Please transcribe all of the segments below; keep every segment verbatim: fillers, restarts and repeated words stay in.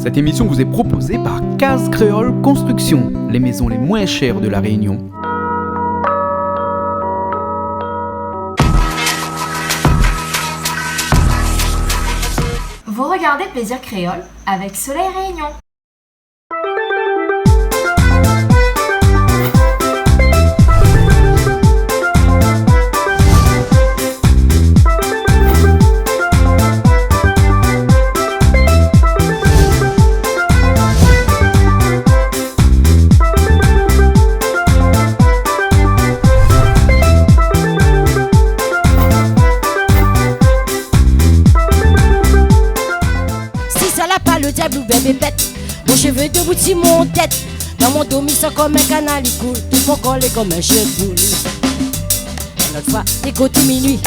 Cette émission vous est proposée par Case Créole Construction, les maisons les moins chères de La Réunion. Vous regardez Plaisir Créole avec Soleil Réunion. Si sa la pa le diab oubien bébèt, mon shové debout si mon tèt. Dan mon do mi san konm in kanal i koul, tout mon kor lé konm in shé poul. In not foi, ékout minui,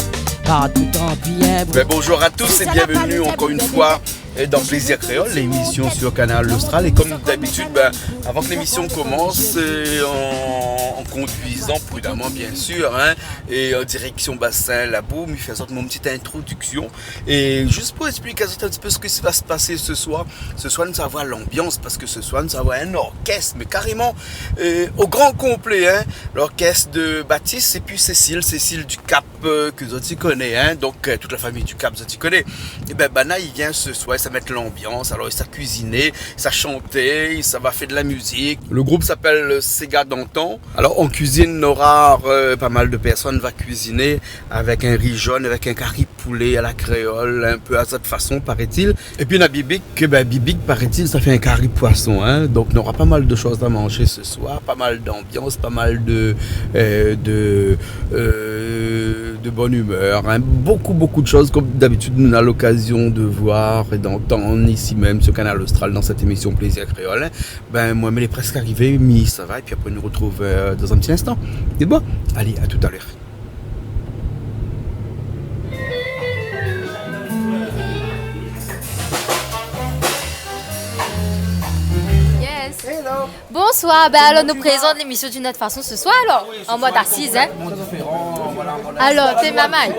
partou an bien. Ben, bonjour à tous et bienvenue encore une fois, euh, dans Plaisir Créole, l'émission sur Kanal Austral. Et comme d'habitude, ben, avant que l'émission commence, euh, en, en conduisant prudemment, bien sûr, hein, et en direction Bassin Labou, mi fé sort mon ti introduction. É zis pou ésplik azot in ti pé sak i sa pas pasé se soir, se soir nou sa avoir lanbians, parske se soir nou sa avoir in orkès, mé karéman, euh, o gran konplé, hein. Lorkès de Batis épi Cécile, Cécile du Cap, euh, ke zot i koné, hein. Donk, euh, tout la famiy du Cap, zot i koné. É ben, banna i vien se soir, i sa mèt lanbians, alor i sa kuiziné, i sa shanté, i sa va fé de la mizik. Le group i apèl Séga d'antan. Alor, an kuizine, nora, euh, pa mal de pèrsone va kuiziné avèk in ri jone, avèk in kari poulé a la kréol, in pé a zot fason, paraît-il. Épi, na Bibik, ke, ben, Bibik, paraît-il, sa fé in kari poison, hein. Donk, nora pa mal de shoz a manzé se soir, pa mal d'anbians, pa mal de, euh, de, euh, de bonne humeur, hein. Bokou, bokou de shoz, konm d'abitid, nou na lokazion de voir é d'antann isi mèm, su Kanal Austral, dan sèt émision Plaisir Créole, hein. Ben, moin, mi lé prèsk arivé, mi sava, épi apré, nou artrouv, euh, dan in ti instan. Sé bon ? Alé, à tout à l'heure. Yes. Hello. Bonsoir. Ben, alor, nou prézant lémision d'une autre façon se soir, alor, an mod asiz, hein. Alor, té mamay.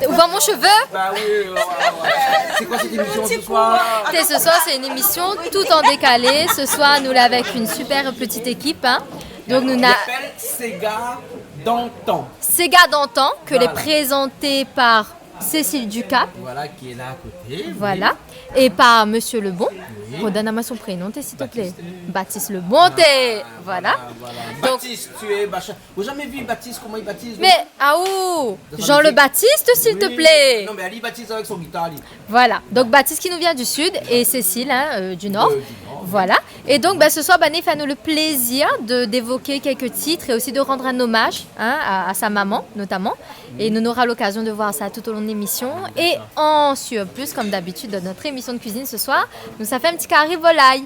Ou voi mon shové ? Bah oui, ouais, ouais, ouais. C'est quoi cette émission ce soir ? Té, se soir, sé in émision tout an dékalé. Se soir, nou lé avèk in super ti ékip, hein. Donk, nou na... I apèl Séga d'antan. Séga d'antan, ke lé prézanté par Cécile Ducap. Voilà, qui est là à côté, oui. Voilà. É par Monsieur Lebon. Oui. Redonn amoin son prénom, té, s'il te plaît. Baptiste Lebon. Baptiste Lebon, té. Ah, voilà, voilà. Donk, Baptiste, tu es machin. Ou la zamé vu Baptiste, koman i batiz ? Mé, ah, ou, Jean le Baptiste, s'il te plaît. Oui. Non, mé li i batiz avèk son gitar, li. Voilà. Donk, Baptiste ki nou vien du sud é Cécile, hein, euh, du nord. Euh, du nord, oui. Voilà. É donk, ben, se soir, ben, i fé anou le plézir de, d'évoquer quelques titres et aussi de rendre un hommage, hein, à, à sa maman, notamment. É nou nora lokazion de voir sa tout au long de l'émission. Ah, d'accord. É an surplus, konm d'abitid, dan nout émision de kuizine se soir, nou sa fé in ti kari volay.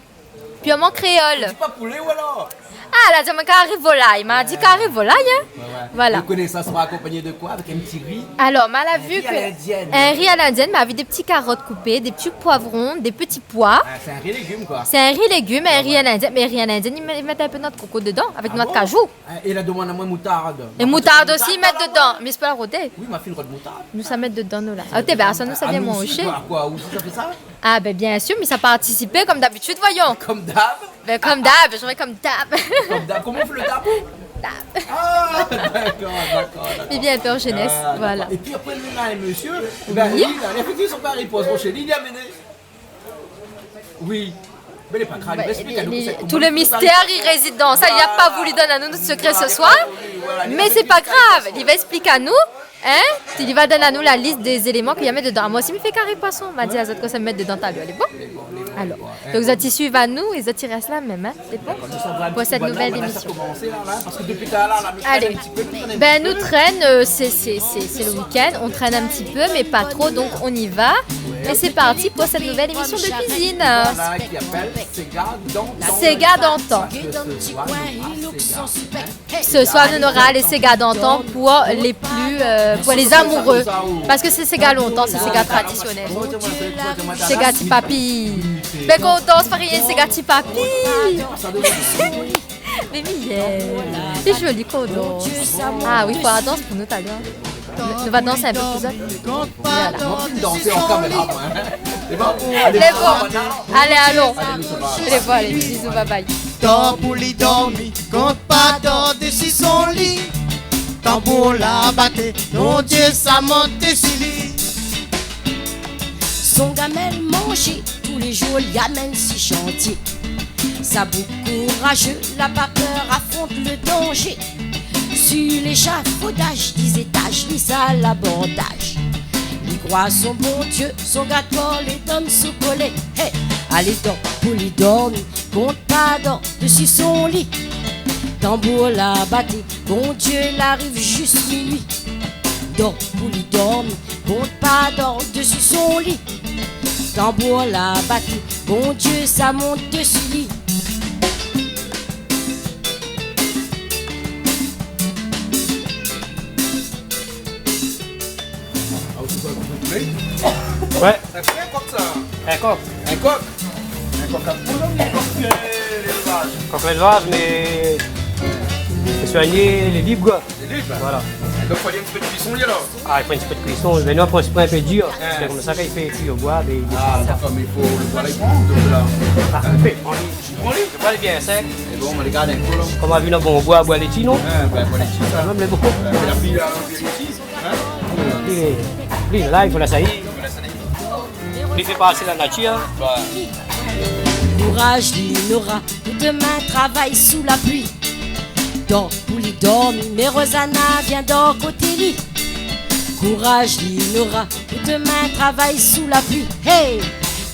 Purman kréol. Ou di pa poulé ou alor ? Ah, la di amoin kari volay, ma di kari volay, hein. Ouais, ouais. Voilà. Ou koné sa sera accompagné de quoi ? Avec un petit riz ? Alor, ma la vu ke in ri à l'indienne, ma la vu dé ti karot koupé, dé ti poivron, dé ti poi. Ah, c'est un riz légumes, quoi. Sé in ri légim, in ri à l'indienne, mé ri à l'indienne, i mèt, i mèt in pé noi de koko dedan, avèk noi de kajou. Ah bon ? É la domann amoin moutard. É moutard osi, i mèt dedan. Mé sé pa la roté. Oui, ma fine rod moutard. Nou sa mèt dedan, nou la. Ah, té, ben, sa nou sa bien manzé. Ou osi, koi, koi, ou osi sa fé sa ? Ah, ben, bien sûr, mi sa partisipé, konm d'abitid, voyons. Konm d'ab. Ben, konm d'ab, mi fé konm d'ab. Konm d'ab. Koman ou fé le dab ? Dab. Ah, d'accord, d'accord, d'accord. Li vien an jeunesse, voilà. Ah, d'accord. Épi apré, nou na in mésyé, ben, li, la, li la fé son kari poison shé li, li la amené. Oui. Mé lé pa grav, li va ésplik anou kosa, koman li prépar. Tout le mystère i rézid dan sa. Li la pa voulu donn anou nout sekré se soir. Voilà, voilà, voilà. Mé sé pa grav, li va ésplik anou, hein. Li va donn anou la lis dé zéléman ke li la mèt dedan. Ah, moin osi, mi fé kari poison. Ma di azot kosa mi mèt dedan talèr, lé bon ? Lé bon, lé bon. Alor, donk, zot i suiv anou é zot i rès la mèm, hein. Sé bon ? D'accord, nou sa voir in ti pé. Pou sèt nouvèl émision. Voilà, nou sa komansé la, la, parske dopi talèr la, nou trène in ti pé, nou trène in ti pé. Alé. Ben, nou trène, euh, sé, sé, sé, sé le week-end, on traîne un petit peu, mais pas trop, donc on y va. Et c'est parti pour cette nouvelle émission de cuisine. Voilà, ki apèl Séga d'antan. Séga d'antan. Parske se soir, nou nora séga, hein. Ce soir, nous aurons les ségas d'antan pour les plus, euh, pour les amoureux. Parce que c'est séga lontan, c'est séga traditionnel. Séga ti papi. Ben, kan ou dans, pa rien, séga ti papi. Mé Miguel, sé zoli kondor. Ah oui, fo la dans pou nou talèr. Nou, nou va dans in pé pli zot. Voilà. M'a anvi dansé an kaméra, moin, hein. Sé bon. Alé, alon. Alé, nou sava. Alé, bon, alé, bizou, bye bye. Tan pou li dormi, kont pa dor desi son li. Tanbour la baté, Bondié sa mont desi li. Son gamèl manzé, tou lé zour li amenn si shantié. Sa boug kourazé, la pa pèr afront le danzé. Si léshafodaz, diz étaz, li sa labordaz. Li kroi son Bondié, son gad mor lé donn sou kolé. Hey, alé, tan pou li dormi, kont pa dor desi son li. Tanbour la baté, Bondié la ariv zis minui. Tan pou li dormi, kont pa dor desi son li. Tanbour la baté, Bondié sa mont desi li. Ah, ou fé koi, ou fé poulé ? Ouais. Sa fé in kok, sa ? In kok. In kok ? In kok a poul oubien in kok, euh, lélvaz ? Kok lélvaz, mé sé soigné, lé lib, koi. Lé lib ? Voilà. Donk, fo in ti pé de kuison, li, alor ? Ah, i fo in ti pé de kuison. Mé nou, apré, sé pa in pé dir. Ah. Sé konmsa k'i fé kui lo boi, mé... Ah, dakor, mé i fo lo boi la, i pran, donk la. Ah, i pé pran li. Ou pran li ? Lo boi lé bien sèk. É bon, nou lé gard in kou, la. Konm ou la vi, in bon boi, boi léti, non ? Ah, bin, boi léti, sa. Non, mé bon. Euh, la pli, la, la pli léti, hein ? Li, li, la, i fo la sayi. Li fé parti la natir, hein. Ouais. Kouraz, Linora, pou domin travay sou la pli. Tan pou li dormi, mé Rozana vien dor koté li. Kouraz, Linora, pou domin travay sou la pli. Hey !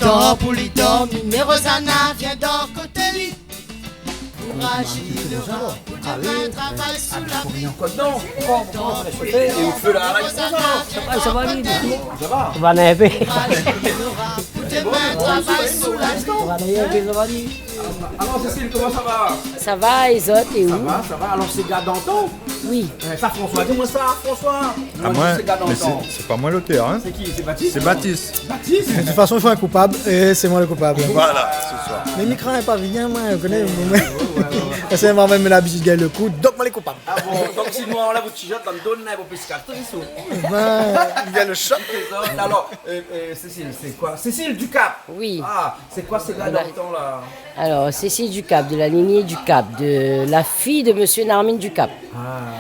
Tan pou li dormi, mé Rozana vien dor koté li. Kouraz, Linora, pou domin travay sou la pli. Ankor dedan. Tan pou li dormi, mé Rozana vien dor koté li. Sa va, sa va, li, doushman. Sa va ? Ou va névé. Kouraz, Linora, pou domin travay sou la pli. Ou va névé, sa va, li. Alor, Cécile, koman sa va ? Sa va, é zot, é ou ? Sa va, sa va. Alor, séga d'antan ? Oui. Euh, sa, François, di amoin sa, François. Ah, moin, séga d'antan. Mé sé, sé pa moin lotèr, hein. Sé ki ? Sé Batis, non ? Sé Batis. Batis ? De tout fason, i fo in koupab, é sé moin lo koupab. Voilà, sé sa. Mé mi krin pa rien, moin, ou koné, moin. Ouais, ouais, ouais. Sé moin mèm, la labitid gingn lo kou, donk moin lé koupab. Ah bon, donk si nou anlèv out ti-shirt, dann done, la, pou piskal, tout lé sou. Bin, i gingn lo shot. Alor, euh, euh, Cécile, sé koi ? Cécile Ducap. Oui. Ah, sé koi, sé la, voilà, d'antan, la ? Alors, Cécile Ducap, de la lignée Ducap, de la fille de monsieur Narmine Ducap, ah,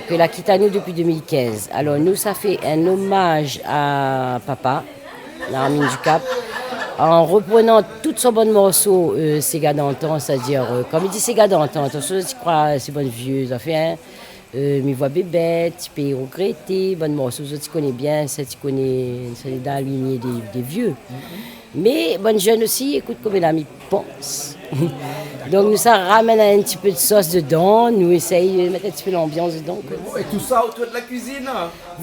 ke la kit anou dopi deux mille quinze. Alors, nou, sa fé in omaz a papa, Narmine Ducap, an reprenant tout son bann morso, euh, séga d'antan, sétadir, euh, kan mi di séga d'antan, atansion, zot i kroi sé bann vié zafèr, hein. Euh, Mi voi bébèt, Ti péi rogrété, bann morso zot i koné bien, sa ti koné, sa lé dan la lignée dé, dé vié. Mé bann jenn osi i ékout koméla, mi pans. Donk nou sa ramèn in ti pé de sos dedan, nou éséy mèt in ti pé lanbians dedan, koi. É tout sa otour de la kuizine.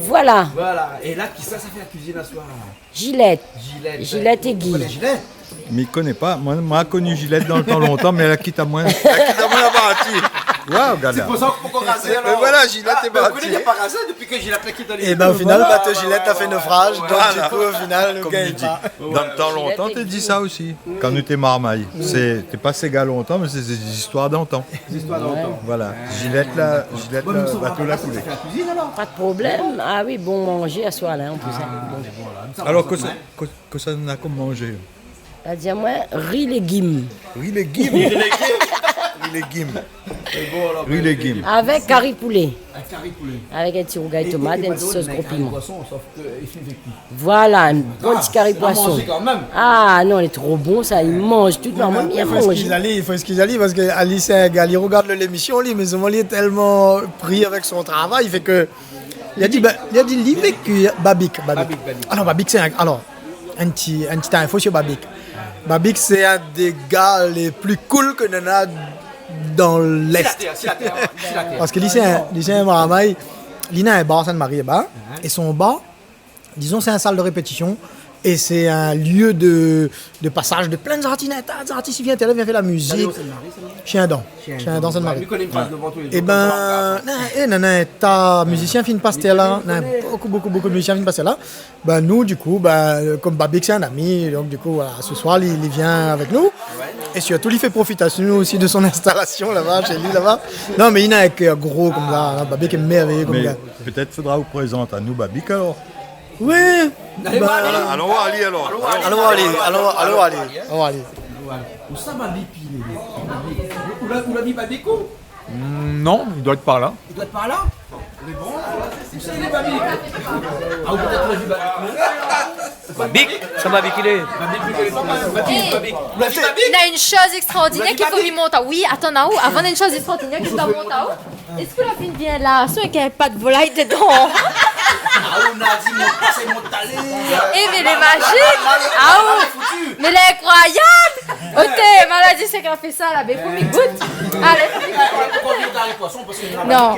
Voilà. Voilà. É la, kisa sa fé la kuizine aswar ? Gilette. Gilette. Gilette é Guy. Ou koné Gilette ? Mi koné pa. Moin, moin la koni Gilette dan le tan lontan, mé èl la kit amoin. Èl la kit amoin, la parti. Waouh, gala. Sé pou sa ou la pankor razé, alor. É voilà, Gilette lé parti. Ah, mé ou koné, li la pa razé dopi ke Gilette la kit anou. É bin, o final, voilà, bato Gilette la fé nofraz, donk, voilà, du kou, o final, nou gingn pa. Konm i di. Dan le tan lontan, té di sa osi. Kan nou té marmay. Sé, té pa séga lontan, mé sé, sé dé zistoir d'antan. Dé zistoir d'antan. Voilà. Gilette la, Gilette la, bato la koulé. Bon, mé sa, nou va pas pasé sa fé la kuizine, alor. Pa de problèm. Ah oui, bon manzé aswar la, an plis, hein. Ah, bon. Alor, kosa, kosa, kosa nou néna konm manzé ? La di amoin, ri légim. Ri légim. Ri légim. Ri légim. Sé bon, alor, ri légim. Avèk kari poulé. Avèk kari poulé. Avèk in ti rougay tomat, in ti sos gro piman. É, é pa d'ot, mé kari poison, sof ke i fé kui. Voilà, in bon ti kari poison. Ah, nou manz kan mèm. Ah non, lé tro bon sa, li manz tout. Non, mé apré, i fo eskiz ali, i fo eskiz ali, parske ali, sé in gars, li rogard lémision, li, mé solman li lé tèlman pri avèk son travay, i fé ke Li la di, bin, li la di, li vé kui Babik, Babik. Babik, Babik. Alor, Babik, sé in, alor, in ti, in ti info sur Babik. Babik, sé inn dé gars lé pli cool ke nana dan l'Est. Sur la terre, sur la terre, sur la terre. Parske li, sé in, li, sé in marmay, li néna in bar Sainte-Marie laba, é son bar, dizon, sé in sal de répétision, é sé in lieu de, de pasaz de plin zartis, in ta zartis i vien, té la vien fé la mizik. Alé, o Sainte-Marie, sa ? Shien Dan. Shien Dan, Sainte-Marie. Li koné, li pas dovan tou lé zour. É bin, konm par azar. Non, é, non, non, in ta mizisien fine pas tèr la, non, bonpé, bonpé, bonpé de mizisien fine pas tèr la. Bin, nou, du kou, bin, konm Babik sé in ami, donk, du kou, voilà, se soir, li, li vien avèk nou. Ouais. É sirtou, li fé profit anou osi de son instalasion laba, shé li laba. Non, mé li na in kèr gro konmsa, in, Babic lé mèrvéyé konm gars. Mé pétèt fodra ou prézant anou Babic alor. Oui. Alé, ba, alé. Voilà, alon oir ali alor. Alon oir ali, alon oir ali. Alon oir ali. Ousa Babic i lé ? Ou la, ou la vi Babic ou ? Hmm, non, il doit être par là. Il doit être par là. Lé bon. Ousa i lé Babic ? Ah, ou pétèt ou la vi Babic, non ? Babic, sa Babic i lé. Babic, Babic, Babic. Ou la vi Babic ? Na in shoz ékstraordinèr k'i fo mi mont aou. Oui, atann aou. Avan, na in shoz ékstraordinèr k'i fo mi mont aou. Èske la vi bien la ? Sou in pat volay dedan. Ah, ou la di, mon, sé mon talèr. Eh, mé lé mazik. Ah, ou. Mé lé inkroyab. Oté, maladi, sé k'la fé sa la, mé fo mi gout. Alé, fo mi gout. Ou la pa anvi kari poison parske non.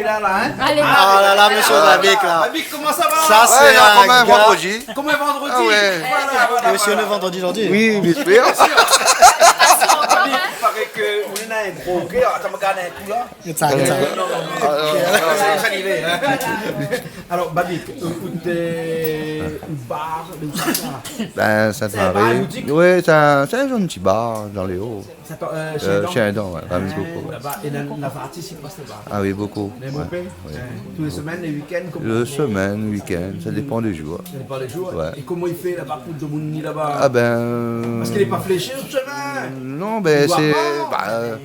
Alé. Ah la la, mésyé Babic la. Babic, koman sa va ? Sa sé in gars. Koman in vandrodi ? Ah ouais. Voilà, voilà, voilà. Mésyé, le vendredi aujourd'hui. Oui, bien sûr. Bien sûr. Babic, i paré ke ou néna in gro kèr. Atann, mi gard in kou la. Gard sa, gard sa. Non, non, non. Sa, sa i vé, in. Alor, Babic, ou, ou té, ou bar, ousa sa ? Ben, Sainte-Marie. Sé in bar, boutik ? Oui, sé in, sé in zone ti bar, dan lé o. Sa pa, euh, shé Adam ? Shé Adam, ouais, Rami Coco, ouais. Laba, é la, la zartis i pas laba. Ah oui, bokou. Mé bon, ouais. Tou lé semèn, lé week-end, koman ? Lé semèn, week-end, sa i dépan dé zour. Sa i dépan dé zour. Ouais. É koman i fé laba pou domoun i vien laba ? Ah ben, parske lé pa fléshé, le shomin. Non, ben, sé, ba, euh,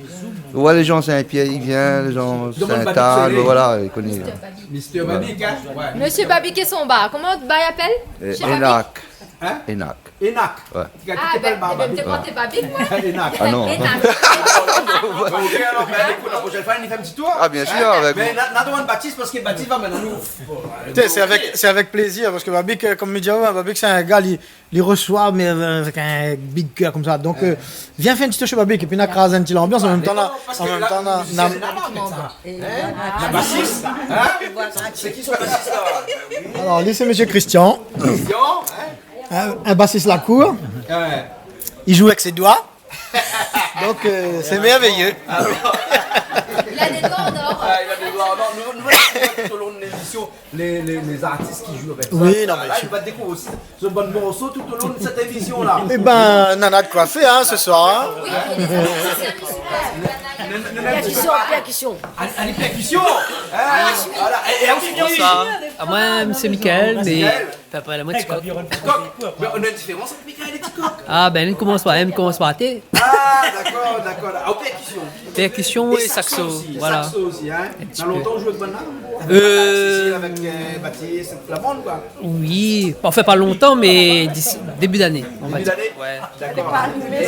ouais, lé zan Sin-Pièr i vien, lé zan Sin-Ann, voilà, i koné. Mister Babic, in ? Ouais. Mésyé Babic é son bar. Koman out bar i apèl ? Shé Babic ? Enak. In ? Enak. Enak. Ouais. Ah ben, té pran Babic, moin. Enak. Ah non. Enak. OK, alor, ben, ékout, la proshèn foi, vien fé in ti tour. Ah, bien sûr, avèk mé na, na domann Batis, parske Batis va amenn anou. Té, sé avèk, sé avèk plézir, parske Babic, euh, konm mi di aou, in, Babic sé in gars, li, li resoi, mé, euh, avèk in big kèr konmsa. Donk, euh, vien fé in ti tour shé Babic, épi na kraz in ti lanbians, an mèm tan, na, an mèm tan, na, na, la basis, in ? Sé ki son basis la ? Alor, li sé mésyé Christian. Christian, in ? In, in basis lakour. Ouais. I zoué avèk sé doi. Donk, euh, sé mèrvéyé. Li na dé doi an or. Ah, li na dé doi an or. Nou, nou, nou, tout au long de l'émission, les, les, les artistes qui jouent avec ça. Oui, non, mé la, i va dékouvrir osi zot bann morso tout au long de cette émission-là. Eh ben, nana de koi fé, in, ce soir, in. Oui, il y a des artistes, c'est un petit peu. Percussion, percussion. Allez, allez, percussion. In, voilà. É, é ansuit, bonsoir. Ah, moin sé Michael, mé Michael. Papa, la moitié Ti Coq. Ti Coq. Mé na in diférans ant Michael é Ti Coq. Ah, ben, li komans par M, li komans par T. Ah, dakor, dakor. Ah, o pèrkisyon. Pèrkisyon é sakso, voilà. É sakso osi, sakso osi, in. In ti pé. Na lontan ou zoué avèk bann-la ? Euh, avèk, euh, Batis, Flamand, koi. Oui, anfin, pa lontan, mé dis-, début d'année, on va dire. Début d'année ? Ouais. Dakor. É,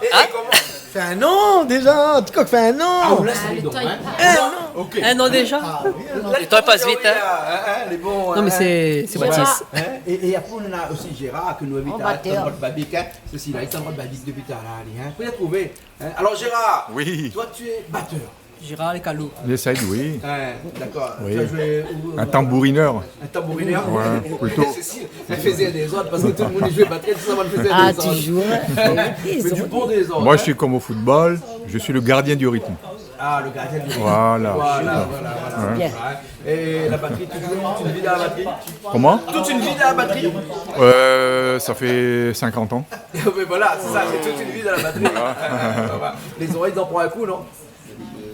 é koman ? Fé in an déza, Ti Coq fé in an. Ah, ou la, sa fé in an. In an. OK. In an déza. Ah oui, in an. Le tan i pas vit, in. Lé bon, in. Non, mé sé, sé Batis. In, é, é apré, nou na osi Gérard, ke nou invit a Tanrod Babic, in. Sé sila, Tanrod Babic dopi talèr, li, in. Fo bien trouvé, in. Alors, Gérard, toi, tu es batteur. Gérard Lécalou. J'essaye, oui. Ouais, dakor. Oui. Tu as joué où, euh, un tambourineur. Un tambourineur. Ouais, plutôt. Cécile, èl i fé dé zord, parske tout le moun i zoué batri, tout sa, èl i fé dé zord. Ah, toujours. Mé du bon dé zord, in. Moi, je suis comme au football, je suis le gardien du rythme. Ah, le gardien du rythme. Voilà. Voilà, voilà, voilà. Ouais. Bien. Ouais. Et la batterie, toute une vie dans la batterie ? Comment ? Toute une vie dans la batterie ? Euh, ça fait cinquante ans. Mais voilà, c'est ça, c'est toute une vie dans la batterie. Voilà. Les oreilles, i pran in kou, non ?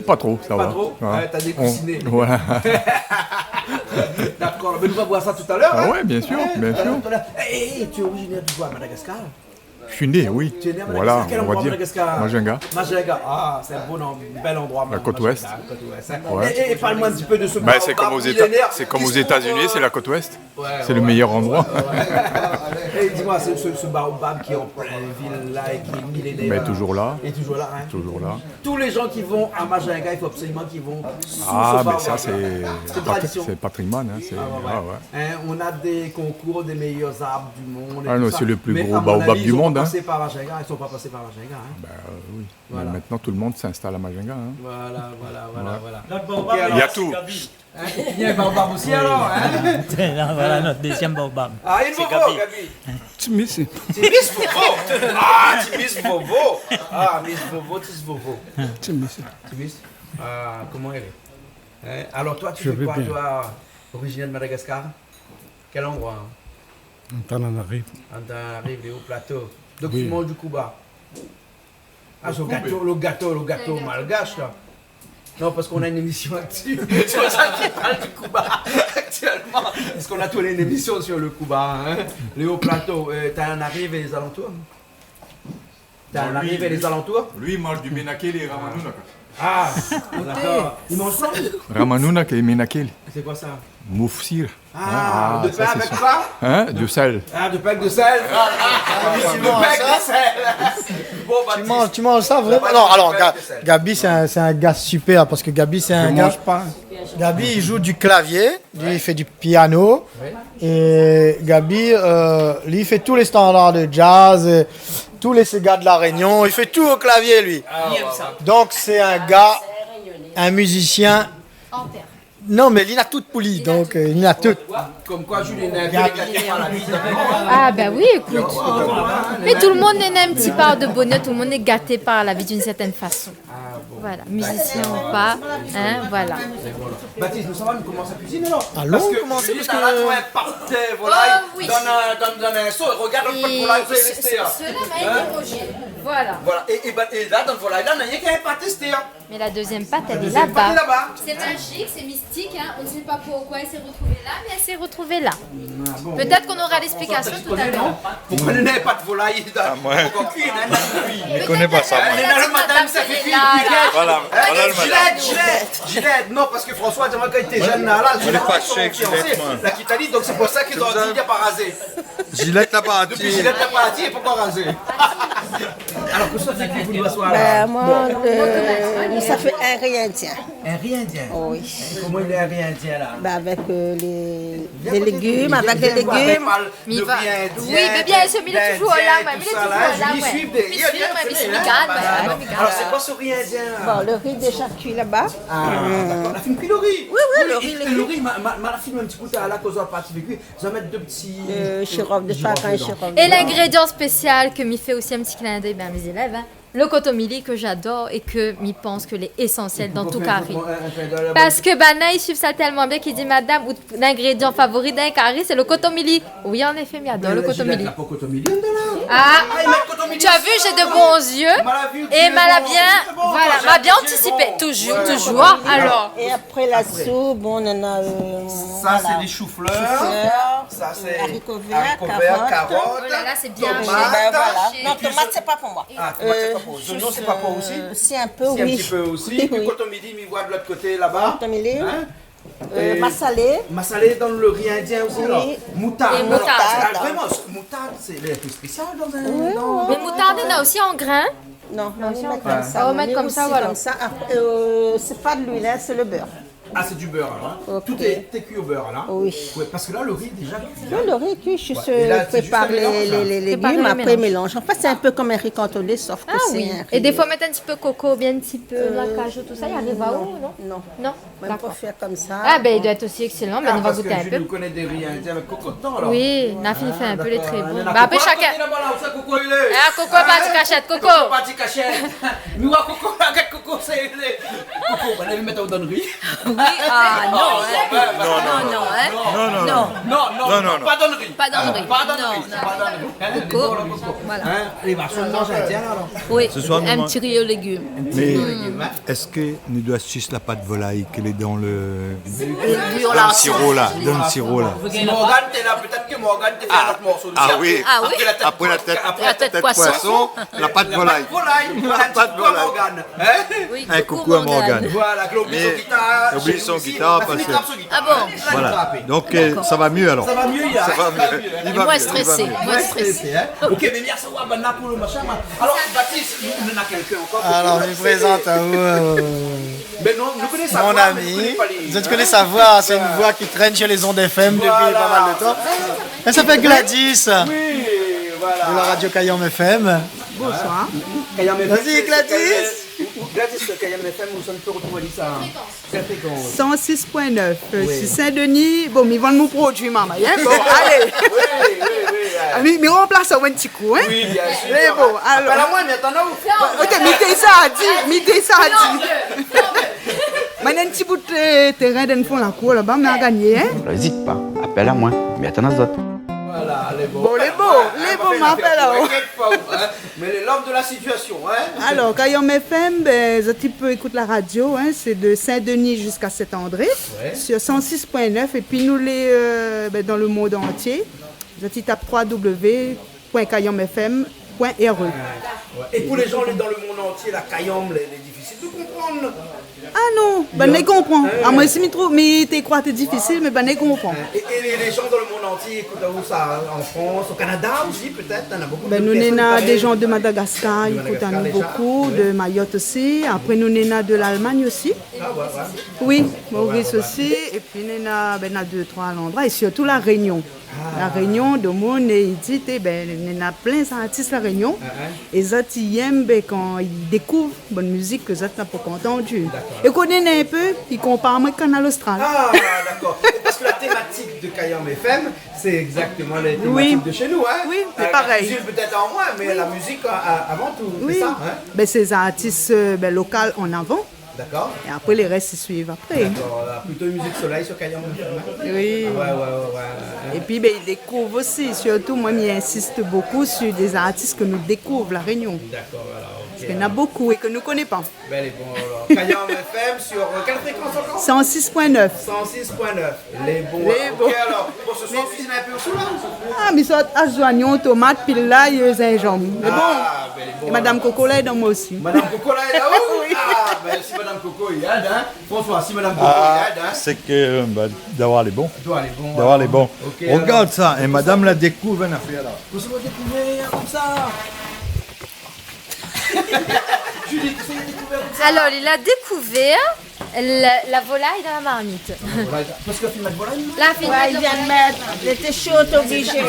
Pas trop, ça va. Pas trop ? Ouais, t'as des coussinets. Voilà. D'accord, mais on va voir ça tout à l'heure, hein. Ah ouais, bien sûr, bien sûr. Tout à l'heure. Eh, eh, eh, tu es originaire d'où, à Madagascar ? Je suis né, oui. Tu es né à Madagascar. Voilà, on va dire. Quel endroit à Madagascar ? Majunga. Majunga. Ah, c'est un beau nom, un bel endroit, Majunga, la côte ouest. La côte ouest, hein. Ouais. Et, et, et parle-moi un petit peu de ce baobab millénaire. Bah, c'est comme aux Éta-, c'est comme aux États-unis, c'est la côte ouest. Qu'est-ce que, euh, Ouais, ouais. C'est le meilleur endroit. Ouais, ouais, ouais. Et dis-moi, ce, ce, ce baobab qui est en pleine ville là et qui est millénaire, là. Mais toujours là. Est toujours là, hein. Toujours là. Tous les gens qui vont à Majunga, il faut absolument qu'ils vont sous ce baobab-là. Ah, mais ça, c'est patri-, c'est patrimoine, hein, c'est, ah, ouais, ouais. Ah, ouais. Hein, on a des concours des meilleurs arbres du monde et tout ça. Ah non, c'est le plus gros baobab du monde, hein. Mais à mon avis, ils ont pas passé par Majunga, ils sont pas passés par Majunga, hein. Ben, euh, oui. Voilà. Mais maintenant, tout le monde s'installe à Majunga, hein. Voilà, voilà, voilà, voilà. Ouais. Notre baobab, c'est Gabi. Il y a tout. Hein ? Il y a un baobab aussi, alors, hein ? Là, voilà notre deuxième baobab. Ah, c'est Gabi. Ti Miss. Ti Miss Vovo. Ah, Ti Miss Vovo. Ah, Miss Vovo, Ti Vovo. Ti Miss. Ti Miss. Ah, comment elle est ? Hein ? Alors, toi, tu fais quoi, toi, originaire de Madagascar ? Quel endroit ? Antananarivo. Antananarivo, les hauts plateaux. Oui. Donc, tu manges du kouba ? Ah, le gato, le gato, le gato malgash, la. Non, parce qu'on a une émission là-dessus. C'est pour ça qu'il parle du Kouba actuellement. Parce qu'on a tourné une émission sur le Kouba, hein. Léo Plateau, euh, t'as un arrivé les alentours ? T'as un arrivé les alentours ? Lui, il mange du menakele et ramanounak. Ah, d'accord. Il mange quoi ? Ramanounak et menakele. C'est quoi ça ? Mouf sir. Ah, de pain avec quoi ? Hein ? De sel. Ah, de pain avec de sel. Ah, ah, ah, de pain avec de sel. Bon, bah, tu manges, tu manges ça vraiment ? Non, alors, Ga-, Gaby, c'est un, c'est un gars super parce que Gaby, c'est un gars. Je mange pas. Gaby, il joue du clavier, lui, il fait du piano. Oui. Et Gaby, euh, lui, il fait tous les standards de jazz, euh, tous les ségas de la Réunion. Il fait tout au clavier, lui. Ah, ouais, ouais. Donc, c'est un gars, un musicien. Non, mais li na tout pou li, donc, euh, li na tout. Comme quoi, Julie, elle est gâtée par la vie. Ah, ben oui, écoute. Mais tout le monde a un petit part de bonheur, tout le monde est gâté par la vie d'une certaine façon. Ah, bon. Voilà, musicien ou pas, hein, voilà. Baptiste, nous savons, nous commençons à cuisiner, alors. Allons commencer, parce que là, tu vois, un pâté volaille, oh, oui, dans un, dans, dans un seau, regarde le pot de volaille, c'est resté, hein. Cela m'a été mangé. Voilà. Voilà. Et, et ben, et là, dans le volaille, là, il n'y a qu'un pâté, c'était, hein. Mais la deuxième pâte, elle est là-bas. La deuxième pâte est là-bas. C'est magique, c'est mystique, hein. On ne sait pas pourquoi elle s'est retrouvée là, mais elle s'est retrouvée là. Ah bon. Peut-être qu'on aura l'explication tout à l'heure. Pourquoi il n'y a pas de volaille dans, ah, moi, pourquoi cuire, hein, dans la cuisine ? Je connais pas ça, moi. Peut-être que madame, ça fait cuire. Voilà, voilà le madame. Gilette, Gilette, Gilette, non, parce que François, quand il était jeune, là, là, il a pas fiancé, moi. La Kitali, donc c'est pour ça qu'ils ont dit, il n'y a pas rasé. Gilette la parti. Dopi Gilette la parti, é poukoi razé ? Alors, kosa ou fé kui pou nou aswar la ? Ben, moi, euh, ça fait un riz indien. Un riz indien ? Oui. Koman i lé, in ri indien la ? Ben, avec, euh, les, les légumes, avec les légumes. Mi va. Oui, mé bien sir, mi lé toujour la, mi lé toujour la, mi suiv, mi suiv, mi gard. Alors, c'est quoi ce riz indien ? Bon, le riz déjà cuit là-bas. Ah, d'accord. La fine kui le ri ? Oui, oui, le ri, le ri, ma, ma, ma la fine in ti kou la, kosa ou la parti kui. Zot i mèt de ti, euh, sirop de, sirop dedan. Et l'ingrédient spécial ke mi fé osi in ti clin d'œil, ben, mes élèves, hein, le kotomili ke j'adore et ke mi pans ke lé ésansièl dan tout kari. Parske, ben, banna i suiv sa tèlman bien ki di, madame, out ingrédient favori dan kari, sé le kotomili. Oui, en effet, mi ador le kotomili. Ah, tu as vu, j'ai de bons yeux et ma la bien, voilà, ma bien anticipé. Toujours, toujours. Alors. Et après la soupe, bon, on en a, euh, voilà. Ça, c'est des choux-fleurs. Choux-fleurs, ça, c'est haricots verts, carottes, tomates. Oh là là, c'est bien. Ben voilà. Non, tomate, c'est pas pour moi. Ah, tomate, c'est pas pour vous. Les oignons, c'est pas pour vous aussi ? Si, un peu, oui. Si, un petit peu aussi. Oui, oui. Puis kotomili, mi voi de l'autre côté, là-bas. Kotomili. Hein ? Euh, massalé. Massalé dans le riz indien aussi, alors. Oui. Moutarde. Et moutarde. Alors, c'est vraiment, moutarde, c'est, c'est spécial dans un, dans, dans... Oui, oui. Mé moutard, néna osi an grin ? Non, on met comme ça, on met comme ça, voilà. Après, euh, c'est pas de l'huile, hein, c'est le beurre. Ah, c'est du beurre, alors, hein. Ok. Tout est, est cuit au beurre, là. Oui. Ouais, parce que là, le riz est déjà cuit, hein. Oui, le riz est cuit, juste, euh, prépare les, les, les légumes, après mélange. En fait, c'est un peu comme un riz cantonais, sauf que c'est un riz. Ah oui. Et des fois, mettre un petit peu coco, bien un petit peu la cajou, tout ça, il arrive à où, non ? Non. Non ? Moi, je préfère comme ça. Ah, ben, il doit être aussi excellent. Ben, on va goûter un peu. Ah, parce que Julie, ou koné dé ri indien avèk koko dedan, alors. Oui, na fine fé in pé, lé tré bon. Ah, d'accord. Ben, après, chacun. Koko, la, koko, la, koko, il est. Hein ? Ah, koko, parti kashèt, koko. Koko, parti kashèt. Mi voi koko la, gard koko, sé lé. Koko, ben, la, mi mèt aou dan le ri. Oui, ah, non, hein. Non, non, non, hein. Non, non, non. Non, non, non, pas dans le riz. Pas dans le riz. Pas dans le riz, pas dans le riz. Hein ? Koko, voilà. Hein ? Allez, va, on mange indien, alors. Oui, un petit riz aux légumes. Mais est-ce que nou doi suiv la pat volay ke lé dan le, dan le siro la, dan le siro la. Si Morgane té la, pétèt ke Morgane té fé in ot morso de viann. Ah oui. Apré la tèt, apré la tèt poisson, la pat volay. La pat volay, in ti koukou à Morgane. Hein ? Oui, coucou à Morgane. Voilà, ke la oubli son gitar, oubli son gitar, parce que... Ah bon ? Voilà. Donc, euh, ça va mieux alors. Ça va mieux, il y a... Ça va mieux. Il va mieux, il va mieux. Moins stressé, moins stressé, hein. Ok, mé bien savoir, ben, là, pour le machin, moi. Alors, Baptiste, nou, nou néna quelqu'un encore. Alors, je vous présente à vous, euh, mon ami. Vous connaissez sa voix, c'est une voix qui traîne sur les ondes F M depuis pas mal de temps. Elle s'appelle Gladys, de la radio Kayanm F M. Bonsoir. Vas-y, Gladys. Gladys, Kayanm F M, ousa nou pé retrouv ali sa ? Quelle fréquence ? Cent six point neuf, euh, sur Saint-Denis. Bon, mi vann mon produi, maman, hein ? Bon, allez. Oui, oui, oui, oui. Ah, mi, mi ranplas aou in ti kou, hein ? Oui, bien sûr. Mé bon, alors. Apèl amoin, mé atann, non. Ok, mi té sa di, mi té sa di. Mé néna in ti bout, euh, térin dan le fon la kour laba, mi la gagné, hein ? Ézit pa, apèl amoin, mi atann azot. Voilà, Lé bon. Bon, lé bon, lé bon, ma fé la pou in kèk foi, hein. Mé lé l'homme de la situation, hein. Alor, Kayanm F M, bin, zot i pé ékout la radio, hein, sé de Saint-Denis jusqu'à Saint-André, sur cent six point neuf, épi nou lé, euh, bin, dan le monde entier. Zot i tap trois W point kayanm F M point R E. Ouais. É pou lé jan dan le monde entier, la Kayanm, lé, lé difisil de konprann. Ah non, banna i konpran. Ah, moin osi mi trouv, mi té kroi té difisil, mé banna i konpran. Et, et les, les gens dans le monde entier écoutent où ça, hein ? En France, au Canada aussi, peut-être, il y en a beaucoup de personnes pareilles. Bin, nou néna dé jan de Madagascar, i ékout anou bokou, de Mayotte aussi. Après, nou néna de l'Allemagne aussi. Ah, ouais, ouais. Oui, Maurice aussi. Épi néna, bin, néna dé, troi landroi. É sirtou La Réunion. La Réunion, domoun i di, té, bin, néna plin zartis La Réunion. É zot i yèm, bin, kan i dékouv bann mizik ke zot la pankor antandi. D'accord. É koné in pé, i konpar amoin Kanal Austral. Ah, d'accord. Et parce que la thématique de Kayanm F M, c'est exactement les thématiques de chez nous, hein. Oui, c'est pareil. Euh, la cuisine peut-être en moins, mais la musique, euh, avant tout, c'est ça, hein. Bin, sé zartis, euh, bin, lokal an avan. D'accord. É apré, lé rès i suiv apré. D'accord, voilà. Plutôt musique soleil sur Kayanm F M, hein ? Oui. Ah ouais, ouais, ouais, ouais, ouais. Épi, bin, i dékouv osi. Sirtou, moin, mi insist bokou sur dé zartis ke nou dékouv La Réunion. D'accord, voilà, ok. Parske néna bokou é ke nou koné pa. Bin, lé bon, alor. Kayanm F M sur, euh, quelle fréquence encore ? Cent six point neuf. Cent six point neuf. Lé bon, lé bon. Ok, alor. Bon, ce soir, ou kuizine in pé osi, la, ou s'en fout ? Ah, mi sort azoignon, tomat, pi lay, euh, zinzanm. Lé bon. Ah, bin, lé bon, alor. É Madame Coco la, é dan moin osi. Madame Coco la, é la, oui. Oui. Ah, bin, si Madame Coco i èd, hein. François, si Madame Coco i èd, hein. Ah, sé ke, euh, bin, d'avoir lé bon. D'avoir lé bon, alor. Ok, alor. Regard sa, in madam la dékouv in afèr la. Kosa ou la dékouvèr konmsa ? Julie, kosa ou la dékouvèr konmsa ? Alor, li la dékouvèr la, la volay dan la marmit. La volay, parske la fine mèt volay, non ? La fine mèt volay. Ouais, li vien mèt, li té sho, té oblizé.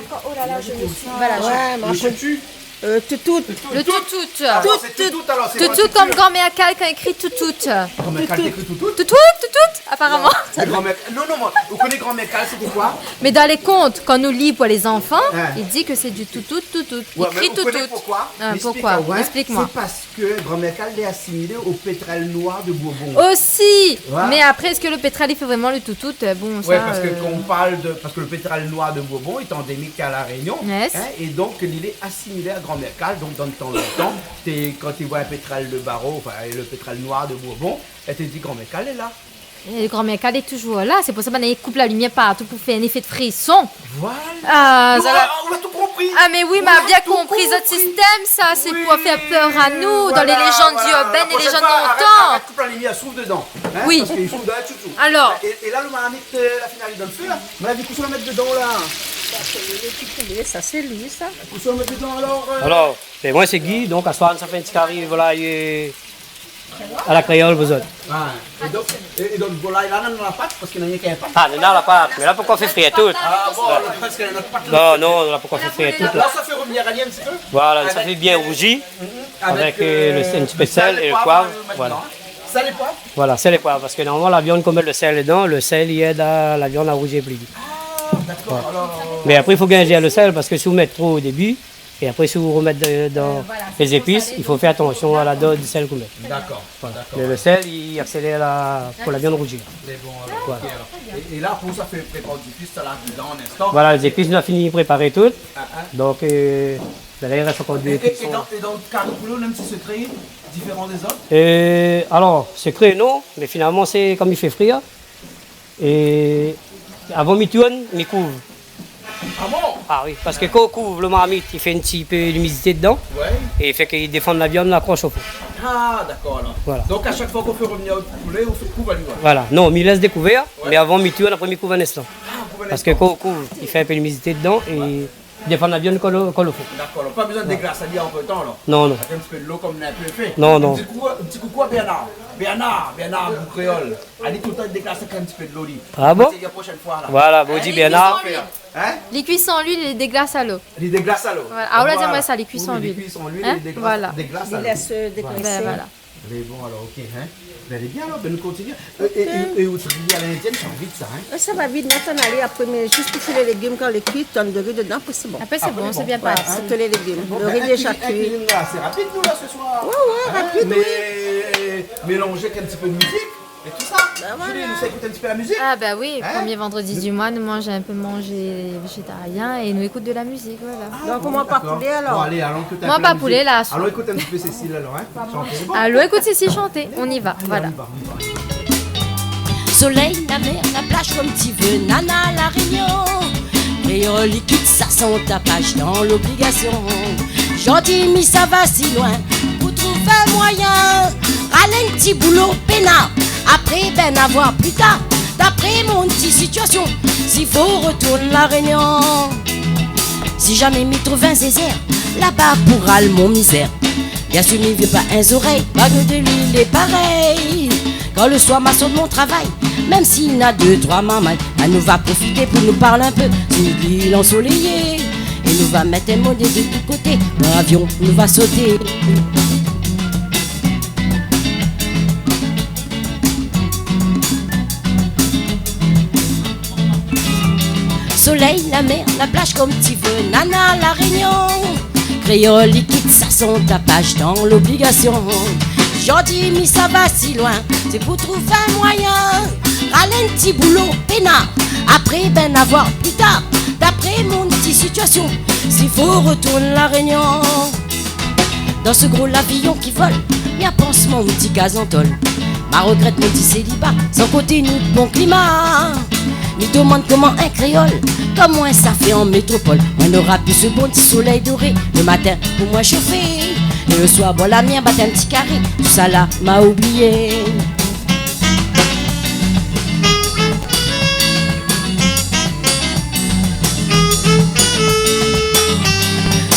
Voilà, je... Le toutou. Euh, toutout. Le toutout. Ah, bon, sé toutout, alor, sé pa toutou. Toutout konm granmèr Kal kan i ékri toutout. Granmèr Kal i ékri toutout ? Toutout, toutout, aparaman. Non. Mé granmèr, non, non, moin, ou koné granmèr Kal, sé koi ? Mé dan lé kont, kan nou li pou lé zanfan, i di ke sé du toutout, toutout. Ouais, mé ou koné poukoi ? I ékri toutout. Ah, poukoi ? Explique-moi. Sé parske granmèr Kal lé asimilé o pétrèl noir de Bourbon. Osi. Ouais. Mé apré, èske le pétrèl i fé vréman le toutout ? Euh, bon, sa, euh... Ouais, parske kan ou parl de, parske le pétrèl noir de Bourbon lé andémik a La Réunion, hein, é donk li lé asimilé a granmèr Kal, donk dan le tan lontan, té, kan té voi in pétrèl de Barreau, anfin, le pétrèl noir de Bourbon, é té di granmèr Kal lé la. É granmèr Kal lé toujour la, sé pou sa banna i koup la limièr partou pou fé in éfé de frisson. Voilà. Ah, sa la, ou la tout konpri. Ah, mé oui, ma bien konpri zot sistèm, sa, sé pou fé pèr anou, dan lé léjann urbaine, lé léjann lontan. Voilà, la prochaine fois, arèt, arèt koup la limièr, souf dedan. Hein, oui. Parske i souf dedan toutou. Alor. É, é la, le marmit, euh, la fine alé dan le fé, la. Mé la vi kosa ou la mèt dedan, la. Sa, sé le ti poulé, sa, sé li, sa. Kosa ou la mèt dedan, alor, euh ? Alor, bin, moin, sé Guy, donk, aswar, sa fé in ti kari, voilà, é a la kréol, vozot. Ah, é donk, é, é donk, volay la, néna la pat, parske néna rienk in pat. Ah, néna la pat, mé la, pankor fé frir tout. Ah, bon, alor, parske néna la pat. Non, non, la, pankor fé frir tout, la. La, sa fé rovnir ali in ti pé. Voilà, sa fé bien rouji, avèk, euh, le, in ti pé de sèl é le poiv, voilà. Sèl é poiv ? Voilà, sèl é poiv, parske normalman, la viann, kan ou mèt le sèl dedan, le sèl, i èd a la viann a rouji pli vit. Ah, dakor, alor. Mé apré, i fo gingn zèr le sèl, parske si ou mèt tro o débi, é apré, si ou romèt de-, dan lé zépis, i fo fé atansion a la doz de sèl k'ou mèt. Dakor, dakor. Voilà. Mé le sèl, i aksélèr la, pou la viann rouzir. Mé bon, alor, OK, alor. É, é la, pou sa fé, prépar zépis, sa la, dedan, in instan. Voilà, lé zépis, nou la fini préparé tout. Ah, ah. Donk, euh, bin la, i rès ankor dé zépis. É, é dan, é dan kari poulé, ou néna in ti sekré diféran dé zot ? Euh, alor, sekré, non, mé finalman, sé kom i fé frir. É avan mi tourn, mi kouv. Ah bon ? Ah oui, parske kan ou kouv le marmit, i fé in ti pé d'imidité dedan. Ouais. É i fé ke i défann la viann la kan i shof. Ah, dakor, alor. Voilà. Donk, a shak foi k'ou fé rovnir out poulé, ou fé kouv ali, ouais. Voilà. Non, mi lès dékouvèr, ouais, mé avan mi tourn, apré mi kouv in instan. Ah, kouv in instan. Parske kan ou kouv, i fé in pé d'imidité dedan é, ouais, i défann la viann kan lo, kan lo fo. Dakor, alor, pa bezoin de glasa ali antretan, alor. Non, non. Avèk in ti pé dolo, kom nou la in pé fé. Non, non. In ti kou-, in ti koukou a Bernard. Bernard, Bernard Boukréol. Ali toultan i déglas avèk in ti pé dolo, li. Ah bon ? Sé la proshèn foi, la. Voilà, bon, di Bernard. Li kui san luil. Hein ? Li kui san luil, li déglas a lo. Li déglas a lo. Voilà. Ah, ou la di amoin sa, li kui san luil. Li kui san luil, li déglas, déglas a lo. Li lès, euh, déglasé. Bin, voilà. Mé bon, alor, OK, hein. Bin, lé bien, alor, bin, nou kontinié. Euh, é, é, é out ri a l'indièn, sa i sava vit, sa, hein ? Euh, sa i sava vit, nou atann ali apré, mé zis pou fé lé légim, kan lé kui, tann dori dedan, apré sé bon. Apré sé bon, sé bien parti. Voilà, sé ke lé légim. Bon, bin, in kuizine, in kuizine la, sé rapid, nou, la, se soir. Ouais, ouais, rapid, oui. Hein ? Mé, euh, mélanzé avèk in ti pé de mizik. É tousa. Julie, nou sa ékout in ti pé la mizik ? Ah bah oui, hein ? Premier vendredi du mois, nou manz in pé manzé véjétarien é nou ékout de la mizik, voilà. Ah bon, dakor. Donk, moin pa poulé, alor. Bon, alé, alon ékout in pé la mizik. Moin pa poulé, la, alon ékout in ti pé Cécile, alor, hein ? Shanté. Alon ékout Cécile shanté, on y va, voilà. Alé, on y va, on y va. Solèy, la mèr, la plaz, konm ti vé, nana La Rényon. Kréol i kit sa son tapaz dan lobligasion. Zordi mi sava si loin pou trouv in moiyin. Ral in ti boulo pénar, apré, ben, avoir pli tar. Dapré mon ti sitiasion, si fo rotourn La Rényon. Si zamé mi trouv in zézèr, laba pou ral mon mizèr. Biensir, mi vé pa in zorèy, bag de luil é parèy. Kan le soir ma sort mon travay, mèm si na dé, troi marmay, la nou va profité pou nou parl in pé. Si lil ansoléyé, é nou va mèt in mo dé dé koté, dan lavion nou va soté. Solèy, la mèr, la plaz, konm ti vé, nana La Rényon. Kréol i kit sa son tapaz dan lobligasion. Zordi mi sava si loin, sé pou trouv in moiyin. Ral in ti boulo pénar, apré, ben, avoir pli tar. Dapré mon ti sitiasion, si fo rotourn La Rényon. Dan se gro lavion ki vol, mi apans mon ti kaz an tol. Ma regrèt mon ti séliba, san konté nout bon klima. Mi domann koman in kréol konm moin sa fé an métropol. Moin nora pi se bon ti solèy doré le matin pou moin shofé, é le soir boir la mièr, bat in ti karé. Tousala ma oublié.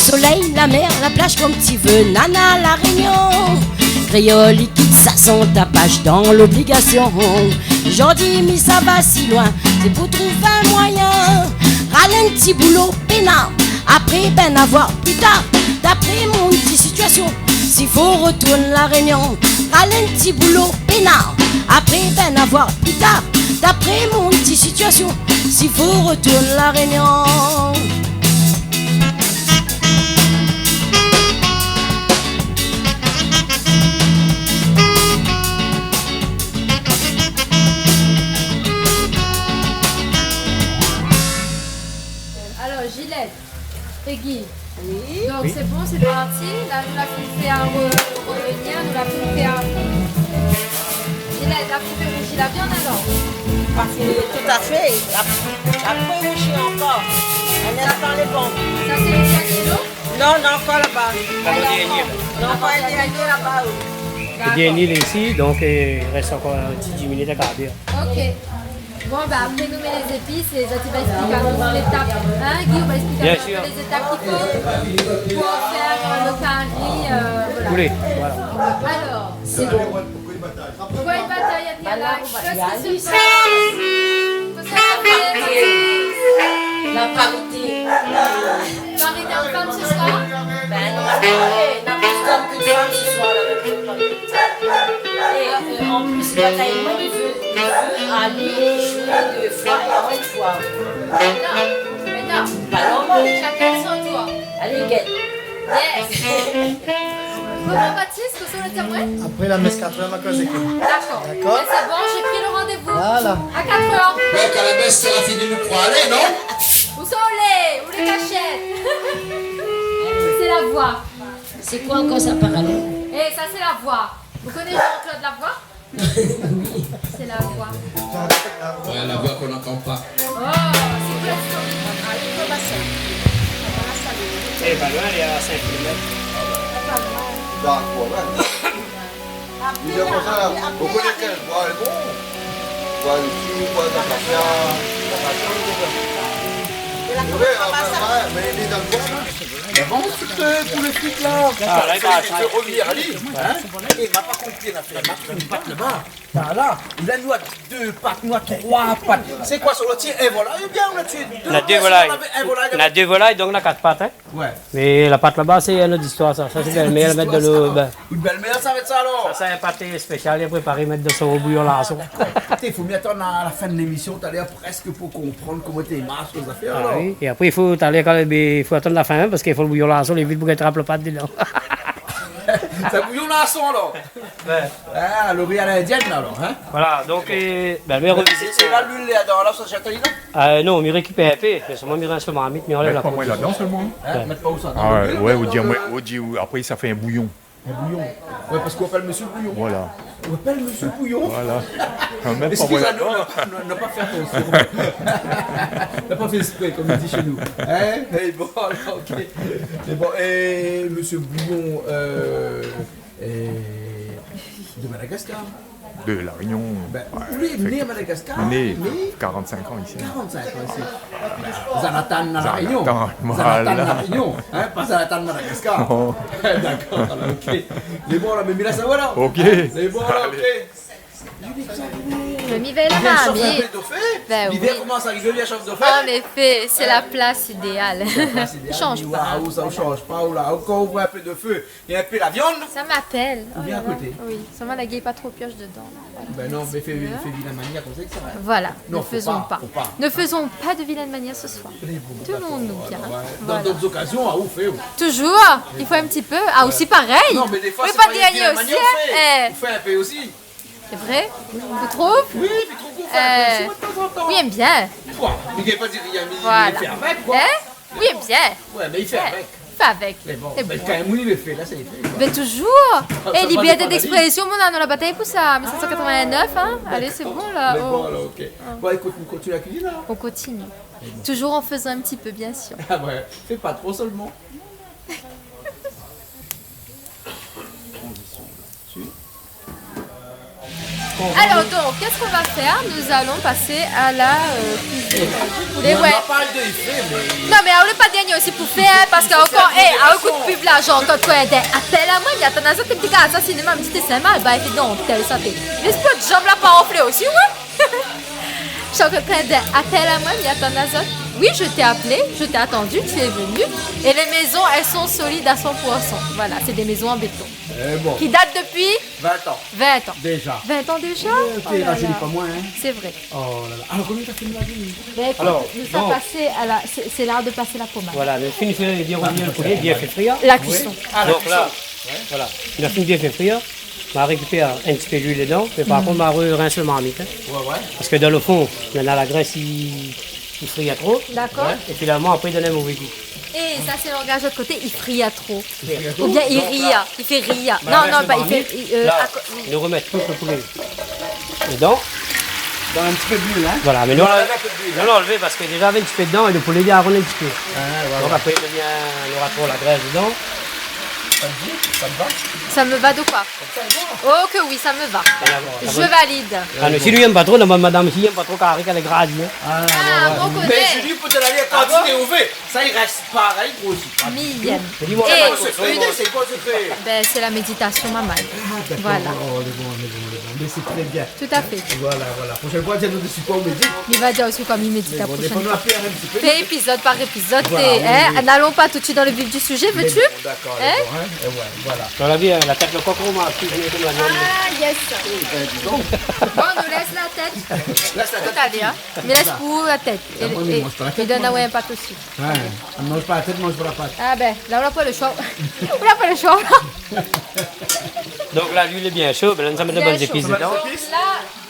Solèy, la mèr, la plaz, konm ti vé, nana La Rényon. Kréol i kit sa son tapaz dan lobligasion. Zordi mi sava si loin, sé pou trouv in moiyin. Ral in ti boulo pénar, apré, ben, avoir pli tar. Dapré mon ti sitiasion, si fo rotourn La Rényon. Ral in ti boulo pénar, apré, ben, avoir pli tar. Dapré mon ti sitiasion, si fo rotourn La Rényon. Alors, Gilette, Peggy. Oui. Donc, c'est bon, c'est parti. Là, nou la fine fé, euh, revenir, nou la fine fé, euh, Gilette, la fine fé rouzi la viann, alor ? Pas tout à fait. La, la pa rouzi ankor. In instan, lé bon. Ça, c'est le kilo ? Non, non, ankor laba. Ankor in dèrnié. Non, ankor in dèrnié laba, oui. D'accord. Le dernier, il est ici, donc, euh, il reste encore un petit dix minutes, un quart d'heure. Ok. Bon, bah, après, nou mèt les épices, é zot i va ésplik anou létap. Hein, Guy, ou va ésplik anou létap k'i fo pou fé, euh, le kari, euh, voilà. Poulet, voilà. Alors, c'est bon. Pourquoi il bataille, Daniela ? Qu'est-ce qui se passe ? Qu'est-ce que ça fait ? La parité. Parité homme-femme ce soir ? Ben non, non, non, na plis d'om ke d'fam se soir la. É, euh, an plis, batay, moin, li vé, li vé ali zoué dé foi é amoin in foi. Non, mais non. Pa normal. Chacun son tour. Alé, gèt. Yes. Koman, Baptiste, kosa ou lé témoin ? Après la messe quatre heures, ma kozé. D'accord. D'accord. Mais c'est bon, j'ai pris le rendez-vous. Voilà. À quatre heures. Ouais, kan la mès sra fini, nou pou alé, non ? Ou sa ou lé, ou lé kashèt. C'est la voix. C'est quoi encore ça, parallèle ? Eh, ça, c'est la voix. Vous connaissez Jean-Claude Lavoie ? Oui. C'est la voix. Ouais, la voix qu'on n'entend pas. Oh, c'est quoi l'histoire ? Eh, pas loin, il est à cinq kilomètres. D'accord, ouais. Li di konmsa, ou koné kèl boi lé bon ? Boi isi, boi Zapatia, Zapatia, ou koné. Sé vré, hein, ouais, mé li lé dan le boi, hein. Mé bon, sé ke pou le frit la. Ah, la, li va fé revenir ali, hein. É ma pa konpri, la fé la pat, la pat laba. Voilà, la nou na dé pat, nou na troi pat. Sé koi sa, ou la tié in volay oubien ou la tié dé ? Nou na dé volay. Nou na dé volay, donk nou na kat pat, hein. Ouais. Mé la pat laba, sé in not zistoir sa. Sa sé bèl-mèr, la mèt dan le, ben. Out bèl-mèr sa va èt sa alor. Sa sé in paté spésial, li la préparé, mèt dan son bouyon larson. D'accord. Té, fo mi atann a la fin de l'émission, talèr, prèsk pou konprann koman té i marsh lé zafèr alor. Ah oui, é apré i fo, talèr, kan, ben, i fo atann la fin, hein, parske i fo le bouyon larson, lé vit pou gingn trap le pat dedan. Sa bouyon la son, alor. Ouais. Ah, lo ri a l'indièn, alor, hein ? Voilà, donk, euh, ben, mi revizit. É, é la, luil, lé dan la sos, sa i lé la ? Euh, non, mi rékipèr in pé, mé solman mi rins lo marmit, mi anlèv la po. Mèt pa moin ladan solman. Hein ? Ouais. Mèt pa ousa ? Ah, ouais, ou di amoin, ou di, ou, apré, sa fé in bouyon. In bouyon. Ouais, parske ou apèl Mésyé Bouyon. Voilà. Ou apèl Mésyé Bouyon. Voilà. Mèt pa moin ladan. Eskiz anou, nou, nou, nou la pa fé atansion. Nou la pa fé ésprè, konm i di shé nou. Hein ? Mé bon, alor, OK. Mé bon, é Mésyé Bouyon, euh, euh, de Madagascar. De La Réunion. Ben, ouais, ou lé né à Madagascar, né, mé karant-sink an isi. Karant-sink an isi. Ben, Zalatan La Réunion. Zalatan, voilà. Zalatan La Réunion, hein, pa Zalatan Madagascar. Non. Dakor, alor, OK. Lé bon la, mé mi lès aou la. OK. Lé bon la, OK. Allez. Mé mi vèy la marmit. Li vien shof in pé do fé. Ben oui. Li vien komans arivé, li vien shof do fé. En effet, c'est la place idéale. C'est la place idéale. Chanj pa. Waouh, sa i shanj pa, ou la, ankor ouvèr in pé do fé. É in pé la viann. Sa i apèl. Ou vien a koté. Oh là là. Oui, solman la gèl pa tro piosh dedan. Ben non, mé fé, fé vilin manièr konmsa, sa va. Voilà, ne faisons pas. Non, faut pas, faut pas. Ne faisons pas de vilaine manière ce soir. Lé bon, dakor, ouais, ouais. Tenons-nous bien. Voilà. Dan dot okazion, ah, ou fé, ou. Toujours, il faut un petit peu. Ah, aussi pareil. Non, mé défoi, sé pa vilin manièr, ou fé. Oui, pas de gagner aussi, hein. Eh. Ou fé in pé osi. C'est vrai ? Ou trouv ? Oui, mi trouv ou fé in pé osi, moin, de tan zan tan. Euh, oui, bien. Koi ? Mi gingn pa dir rien, mi, mi fé avèk, koi. Voilà. Hein ? Oui, bien. Ouais, mé i fé avèk. Ouais, fé avèk. Mé bon, mé kan mèm, oui, lé fé, la, sé fé, koi. Ben, toujours. Ah, sa va dépann ali. Eh, liberté d'expression, mon amour, la batay pou sa. Mille sept cent quatre-vingt-neuf, hein. Ah, d'accord. Allez, c'est bon, là. Mé bon, alor, OK. Bon, écoute, nou kontinié la kuizine, la. On continue. Toujours en faisant un petit peu, bien sûr. Ah ouais, fé pa tro solman. Alors donc, qu'est-ce qu'on va faire ? Nous allons passer à la, euh, cuisine du poulet. Ouais. Non, mé aou lé pa dernié osi pou fé, hein, parske ankor, eh, aou ékout pub la, janr, kan ou koné, apèl amoin, mi atann azot, ti gard sa, sinéma, mi di, té sèm, ba, épi donk, tèl sa, té. Lé spot janm la pa anflé osi, ouais. Jean-Claude Coindin, apèl amoin, mi atann azot. Oui, je t'ai appelé, je t'ai attendu, tu es venu. Et les maisons, elles sont solides à cent pour cent. Voilà, c'est des maisons en béton. Eh bon. Qui datent depuis vingt ans. Vingt ans. Déjà. Vingt ans déjà ? Oui, OK, oh là là, rajeuni pa moin, hein. C'est vrai. Oh là là. Alors, koman ou la fé la vi ? Ben, écoute, alors, nous sommes passés à la, c'est, c'est l'heure de passer la pommade. Voilà, mé fini fé bien rouvi lo poulé, bien fé frir. La cuisson. Oui. Ah, la cuisson. Donc là, voilà, nou la fini bien fé frir. Ma rékipèr in ti pé luil dedan, mé par kont, ma rerins lo marmit, hein. Ouais, ouais. Parske dan lo fon, néna la grès, i, i fri tro. D'accord. Ouais. É finalman, apré, i donn in mové gou. É sa, sé langaz lot koté, i fri tro. I fri tro. Oubien i ri, i fé ri. Non, non, pa, i fé, i, euh, la, nou remèt tout lo poulé dedan. Dan in ti pé d'luil, hein ? Voilà, mé nou, nou anlèv in pé d'luil, nou anlèv, parske déza, avèk in ti pé dedan, é lo poulé, li la ronn in ti pé. Ah, ouais, ouais. Donk apré, i devien, nora tro la grès dedan. Sa i di, sa i va ? Ça me va de quoi ? Sa i va ? Oh que oui, ça me va. Voilà, voilà. Je valide. Ah, mé si li yèm pa tro, na madam isi i yèm pa tro kari, kan lé gra, hein. Ah, ouais, ouais. Mé Julie, pétèt, la kantité ou vé, sa i rès parèy, gro, osi. Mi yèm. Mé di amoin, sé koi lo sekré, sé koi lo sekré ? Ben, c'est la méditation, maman. Ah, d'accord. Voilà. Oh, lé bon, lé bon, lé bon. Mé sé tré bien. Tout à fait. Voilà, voilà. Proshèn foi, di anou de suiv koi ou médit. Li va dir osi koman i médit la proshèn foi. Mé bon, défoi nou la fé in ti pé. Fé épizod par épizod, voilà, é, hein, n'allons pas tout de suite dans le vif du sujet, veux-tu ? Mé bon, dakor, alé, hein, é ouais, voilà. Dan la vi, hein, la tèt, lo kok, ou ma kuiziné konm la viann. Ah, yes. Eh ben, dis donc. Bon, nou lès la tèt. Lès la tèt. Tout à l'heure. Mé lès pou la tèt. Ah, moin, mi manz pa la tèt, moin. É, é, é donn amoin in pat osi. Ouais, manz pa la tèt, manz pa la pat. Ah ben, la, ou la pa lo shoi. Ou la pa lo shoi, la. Donk la, luil lé bien sho, ben la, nou sa mèt bann zépis dedan. Bien sho. Donk la,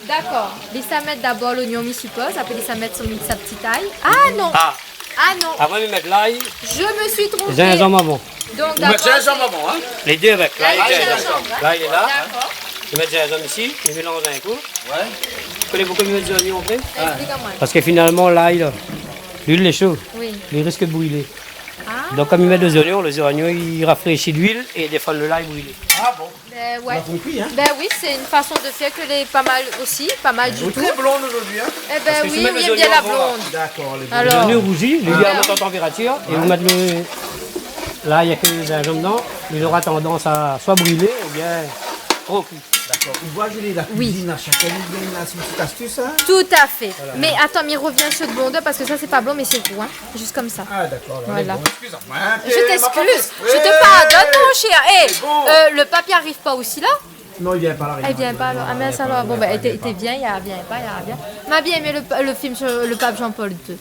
dakor. Li sa mèt dabor lognon, mi sipoz, apré li sa mèt son, sa ti lay. Ah non. Ah. Ah non. Avan mi mèt lay. Je me suis trompée. Zinzanm avan. Donk, ou mèt dabor, zinzanm avan, hein ? Lé dé avèk. Lay é zinzanm. Lay lé la. Dakor. Mi mèt zinzanm isi, mi mélanz in kou. Ouais. Ou koné poukosa mi mèt zoignon apré ? Esplik amoin. Parske finalman, lay la, luil lé sho. Oui. Li risk de brilé. Ah. Donk, kan mi mèt lé zoignon, lé zoignon i rafréshi luil é i défann lo lay brilé. Ah bon ? Ben ouais. On a compris, hein ? Ben oui, c'est une façon de faire que lé pa mal aussi, pa mal du tout. Très blonde aujourd'hui, hein ? Eh ben oui, oui, bien la blonde. Parce que si ou mèt lé zoignon avan la. D'accord, lé zoignon rouzi, li lé a tanpératir, é ou mèt lo, lay èk lé zinzanm dedan, li nora tandans a soi brilé oubien tro kui. D'accord. Ou voi, Julie, la cuisine, à chacun, il y a une, une petite astuce, hein ? Tout à fait. Voilà. Mais attends, mi revien sur le blondeur parce que ça, c'est pas blond, mais c'est roux, hein. Juste comme ça. Ah, d'accord, là, on est bon. Voilà. Excuse-moi, hein, ma papier. Je t'excuse. Je te pardonne, mon cher. Eh, euh, le papier arrive pas aussi là ? Non, li vien pa la Rényon. Li vien pa, alor. Ah, mé sa, alor, bon, bin, li vien pa, li vien pa. M'a bien aimé le, le film sur le pape Jean-Paul deux.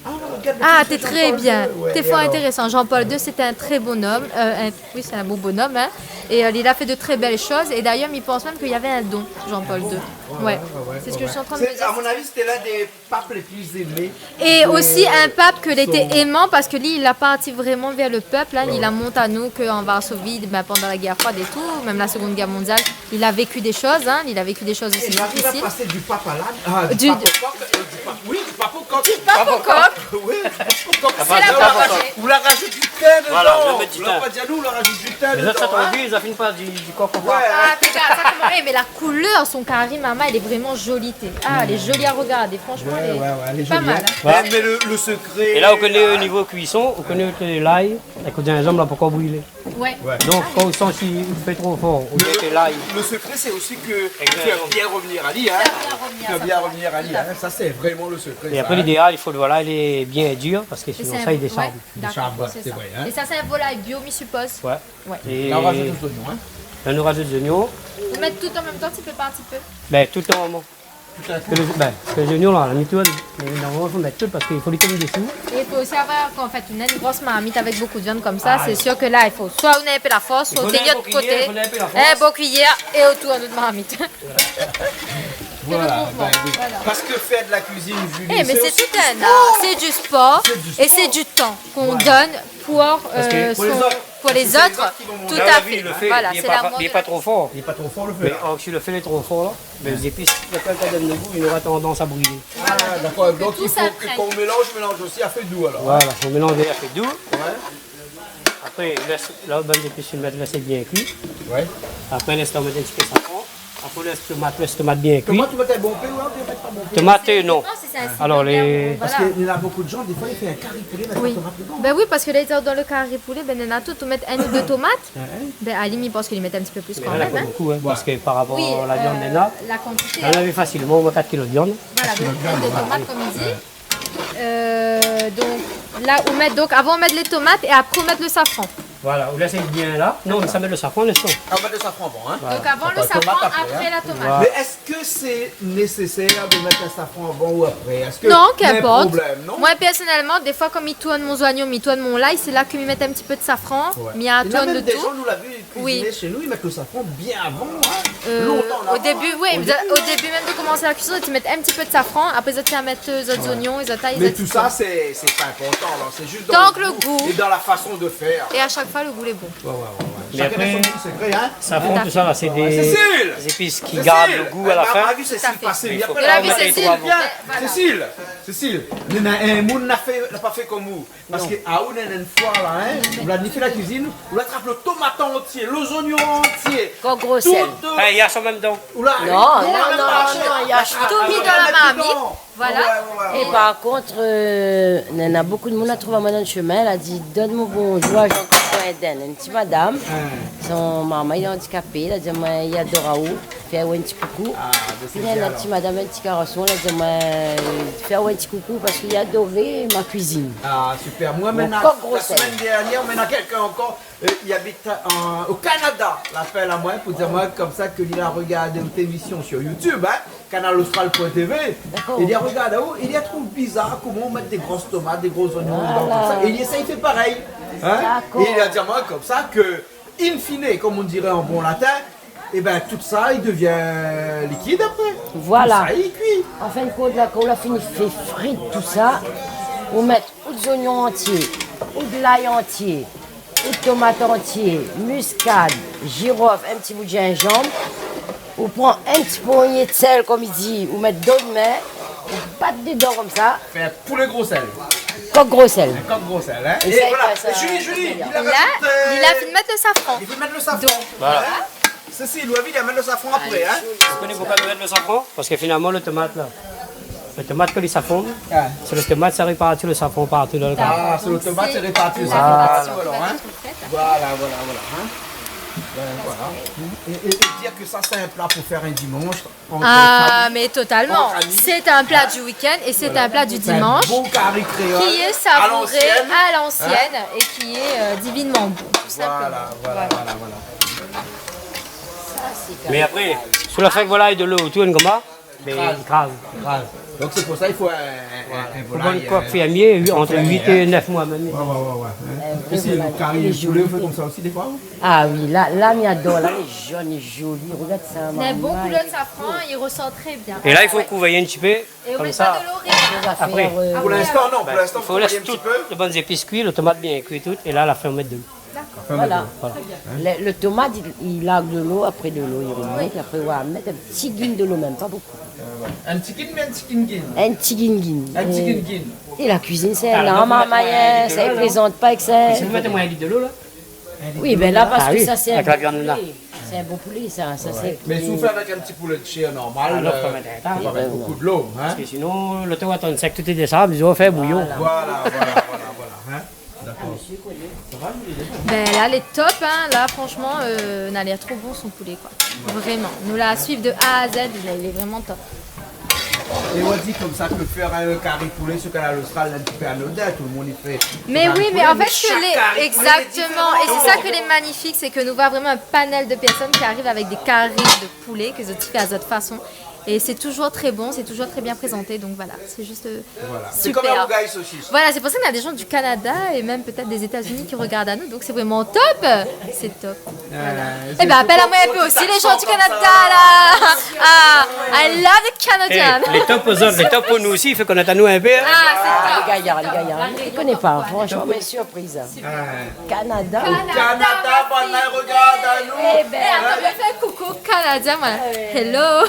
Ah, té trè bien. Té for intérésan. Jean-Paul deux, c'était un très bon homme. Euh, un, oui, c'est un bon bonhomme, hein. Et, euh, il a fait de très belles choses. Et d'ailleurs, mi pans mèm ke lavé in don, Jean-Paul deux. Ouais. C'est ce que je suis en train de me dire. À mon avis, c'était l'un des papes les plus aimés. Et aussi un pape ke lété aimant, parske li, li la parti vréman vèr le pèp, la. Li la mont anou ke an Varsovie, bin, pandan la guèr froid é tou, mèm la Seconde Guerre mondiale, li la véki dé shoz, hein, li la véki dé shoz osi difisil. Et là, il a passé du pape à l'âne, ah, du pape au coq, euh, du pape, oui, du pape au coq. Du pape au coq. Oui, du pape au coq. C'est la bonne idée. Ou la rajout du tin dedan. Voilà, ou la mèt du tin. Ou la pa di anou, ou la rajout du tin dedan, hein. Mé sa, sa, ou la vi, sa fine pa di, du coq au pape. Ouais, ouais. Ah, regarde ça, comment, eh, mais la couleur, son kari, maman, elle est vraiment jolie, té. Ah, elle est jolie à regarder, franchement, elle est pas mal, hein. Ouais, ouais, ouais, elle est jolie, hein. Voilà. Mais le, le secret, euh, é la, ou koné, o nivo kuison, ou koné ke lay, avèk lo zinzanm la, pankor brilé. Ouais. Ouais. Donk, kan ou santi i fé tro for, ou mèt lay. Le, le secret, c'est aussi que faire bien revenir ali, hein. Exactement. Faire bien revenir, ça, c'est vrai. Faire bien revenir ali, hein. Tout à fait. Ça, c'est vraiment le secret, ça, hein. Et après, l'idéal, il faut, voilà, il est bien dur, parce que sinon, ça, il décharne. Et c'est un, ouais, d'accord, c'est ça. Décharne, ouais, c'est vrai, hein. Et ça, c'est un volaille bio, mi suppose. Ouais. Ouais. Et là, on rajoute les oignons, hein. Là, on rajoute les oignons. Ou mèt tout an mèm tan, ti pé par ti pé. Ben, tout an mèm tan. Tout à coup. Parske lé, bin, parske lé zoignon la, la mi tourn, mé normalman, fo mèt tout parske i fo li tourn desi. Et il faut aussi avoir, quand on fait une, une grosse marmite avec beaucoup de viande comme ça, c'est sûr que là, il faut soit on a un peu la force, soit on a un peu la force. I fo in bo kuiyèr, i fo in bo kuiyèr é otour in ot marmit. Voilà, ben oui. Voilà. Parce que faire de la cuisine, Julie, c'est aussi du sport. Eh, mais c'est tout un art, c'est du sport et c'est du temps qu'on donne pour, euh, son, pour les autres. Parce que c'est les autres qui vont manger. Tout à fait. Là, oui, le feu, il est pas, il est pas trop fort. Voilà, c'est la moindre. Il est pas trop fort, le feu, là. Mais, oh, si le feu est trop fort, là, ben, les épices, le temps qu'elles donnent le goût, il aura tendance à brûler. Voilà, d'accord. Donc, il faut que quand on mélange, on mélange aussi à feu doux, alors, hein. Voilà, fo mélanzé a fé dou. Ouais. Apré, lès, la, bann zépis, ou mèt, lès bien kui. Ouais. Apré, lès, ou mèt in ti pé safran. Apré, lès tomat, lès tomat bien kui. Tomat, ou mèt bonpé, ouais, ou bien mèt pa bonpé. Tomat, euh, non. Non, c'est ça, c'est bien, voilà. Alors, les... Parce que il y a beaucoup de gens, des fois, ils font un cari poulet, ils mettent pas de tomate dedans. Oui. Ben oui, parce que là, ils ont dans le cari poulet, ben, néna tout, ou mèt inn ou dé tomat. Ouais. Ben, ali, mi pans ke li mèt in ti pé plis kan mèm, hein. Mé la, pa bonpé, hein, parske par rapor a la viann, néna, euh, la quantité, néna, hein. Ou la vi fasilman, omoin kat kilo de viann. Voilà, donc, inn ou dé tomat, comme il dit. Ouais. Euh, donc, là, ou mèt, donc, avant, ou mèt les tomates et après, ou mèt le safran. Voilà, ou lès bien la. Non, sa mèt le safran, lès. Ah, ou mèt le safran avan, hein. Voilà. Donc, avant le safran, après la tomate. Voilà. Mais est-ce que c'est nécessaire de mettre un safran avant ou après ? Est-ce que... Non, qu'importe. Problème, non ? Moi, personnellement, des fois, comme mi tourn mon zoignon, mi tourn mon lay, c'est là que mi mèt un petit peu de safran, mi tourn le tout. Ouais. Et là, même des gens, nous l'a vu, cuisiner chez nous, ils mettent le safran bien avant, hein. Oui. Euh, longtemps en avant, hein. Au début, oui, au début, hein, au début même de commencer la cuisine, zot i mèt in ti pé de safran, apré zot i mèt, euh, zot zoignon, zot lay, zot i tourn. Ouais. Mais tout ça, c'est, c'est pas important, là. C'est juste dans le goût et dans la façon de faire. Tant que le goût. Et à chaque fois, le goût est bon. Ouais, ouais, ouais, ouais. Chacun a son petit secret, hein. Tout à fait. Mé apré, safran, tousala, sé dé zépis ki gard le gou a la fin. Cécile. Cécile. Eh ben, ma vi, Cécile, pasé. Mé i fo pa mèt tro avan. Voilà. Cécile, Cécile, néna in moun la fé, la pa fé konm ou. Parske, ah, ou néna in foi la, hein, ou la ni fé la kuizine, ou la trap le tomat antié, le zoignon antié, tout, euh, eh, néna sa mèm dedan. Non, non, non, non, néna tout. Tout mi dan la marmit. Voilà. Ouais, ouais, ouais. É par kont, euh, néna bonpé de moun la trouv amoin dan le shemin, la di, donn mon bonjour a Jean-Claude Coindin, in ti madam. Son marmay lé andikapé, la di amoin, li ador aou. Fé aou in ti koukou. Ah, ben, sé bien, alor. Pi néna in ti madam, in ti garson, la di amoin, fé aou in ti koukou parske li ador ma kuizine. Ah, super. Mon kok grosèl. Moin mèm, la, la semaine dernière, néna kèlkin ankor, euh, li abit an, au Canada, la apèl amoin pou dir amoin konmsa ke li la regard out émission sur YouTube, hein, canal austral point T V. D'accord. É li la regard aou, é li la trouv bizar koman ou mèt dé gros tomat, dé gro zoignon dedan, konmsa. Voilà. É li éséy fé parèy. Hein ? D'accord. É li la di amoin konmsa ke in fine, comme on dirait en bon latin, eh ben, tout ça, il devient liquide après. Voilà. Tout ça, il cuit. An fin de kont, la, kan ou la fini fé frir tousa, ou mèt out zoignon antié, out lay antié, out tomat antié, miskad, jirof, in ti bout zinzanm, ou pran in ti pogné de sèl, konm i di, ou mèt dan out min, ou bat dedan konmsa. Fé in poulé grosèl. Kok grosèl. In kok grosèl, hein. É sa, voilà. É Julie, Julie, li la rajout, euh, li la fine mèt le safran. Li la fine mèt le safran. Donk, voilà. Cécile, ou la vi, li la mèt le safran apré, hein. Ou koné poukosa li mèt le safran ? Parske finalman, le tomat la, le tomat, kan li safone, sé le tomat, sa i réparti le safran partou dan le kari. Ah, sé le tomat, sa i réparti le safran partou, alor, hein. Voilà, voilà, voilà, hein. Ben, voilà. Et, et, et dire que ça, c'est un plat pour faire un dimanche, entre amis. Ah, mais totalement. Entre amis. C'est un plat du week-end et c'est un plat du dimanche qui est savoureux à l'ancienne et qui est, euh, divinement bon, tout simplement. Voilà, voilà, voilà, voilà. Ça, c'est Mé apré, si ou la fé volay dolo, ou tourn konmsa, mé i kraz. Kraz. Donk sé pou sa i fo in, in, in volay, in kok, euh, fermié, ant uit é nèf moi mèm. Ouais, ouais, ouais, ouais. In vré volay. Mé si lo kari poulé, ou fé konmsa osi défoi, ou ? Ah oui, la, la, mi ador, la, lé zone, lé zoli. Regard sa, maman. Mé bon, koulèr safran, i resor trè bien. É la, i fo kouvèr in ti pé. É oubli pa dolo, rien. Apré. Pou linstan, non, pou linstan, i fo lès tout lo bann zépis kui, lo tomat bien kui tout, é la, a la fin, ou mèt dolo. Dakor. Voilà. Voilà. Lo, lo tomat, i, i larg dolo, apré dolo i remont, é apré, ou va mèt in ti gin dolo mèm, pa bonpé. In ti gin, mé in ti gin-gin. In ti gin-gin. In ti gin-gin. É la kuizine, sé in ar, maman, sa i plézant pa avèk sa. Mé si ou mèt moin in lit dolo la. Oui, bin la, parske sa sé in bon poulé. Avèk la viann la. Sé in bon poulé, sa. Sa sé... Mé si ou fé avèk in ti poulé de shèr normal, euh, fo pa mèt bonpé dolo, in. Parske sinon, lo tan ou atann sèk, tout i désann, ou fé bouyon. Voilà, voilà, voilà, voilà, in. Dakor. Bin la, lé top, in. La, fransheman, euh, na lèr tro bon son poulé, koi. Vréman. Nou la suiv de A à Z, lé, lé vréman top. É ou di konmsa ke fé in kari poulé su Kanal Austral, in ti pé anodin, tout lo moun i fé kari poulé, mé shak kari poulé, mé sé in ot. Voilà, sé pou sa ke lé, égzaktoman, é sé sa ke lé manifik, sé ke nou voi vréman in panèl de pèrsone ki ariv avèk dé kari de poulé ke zot i fé a zot fason. É sé touzour trè bon, sé touzour trè bien prézanté, donk voilà, sé zis, euh, Voilà. Sé konm in rougay sosis. Voilà, sé pou sa néna dé zan du Kanada é mèm pétèt dé Zétazini ki rogard anou, donk sé vréman top. Sé top. Voilà. Euh, é bin, apèl amoin in pé osi, lé zan du Kanada, la. Ah, I love the Canadian. É, lé top pou zot, lé top pou nou osi, i fé konèt anou in pé, in. Ah, sé top. Ah, lé gayar, lé gayar. I koné pa, fransheman, mé sirpriz. Kanada. Kanada, banna i rogard anou. É bin, atann, mi fé koukou Kanadien, moin. Hello.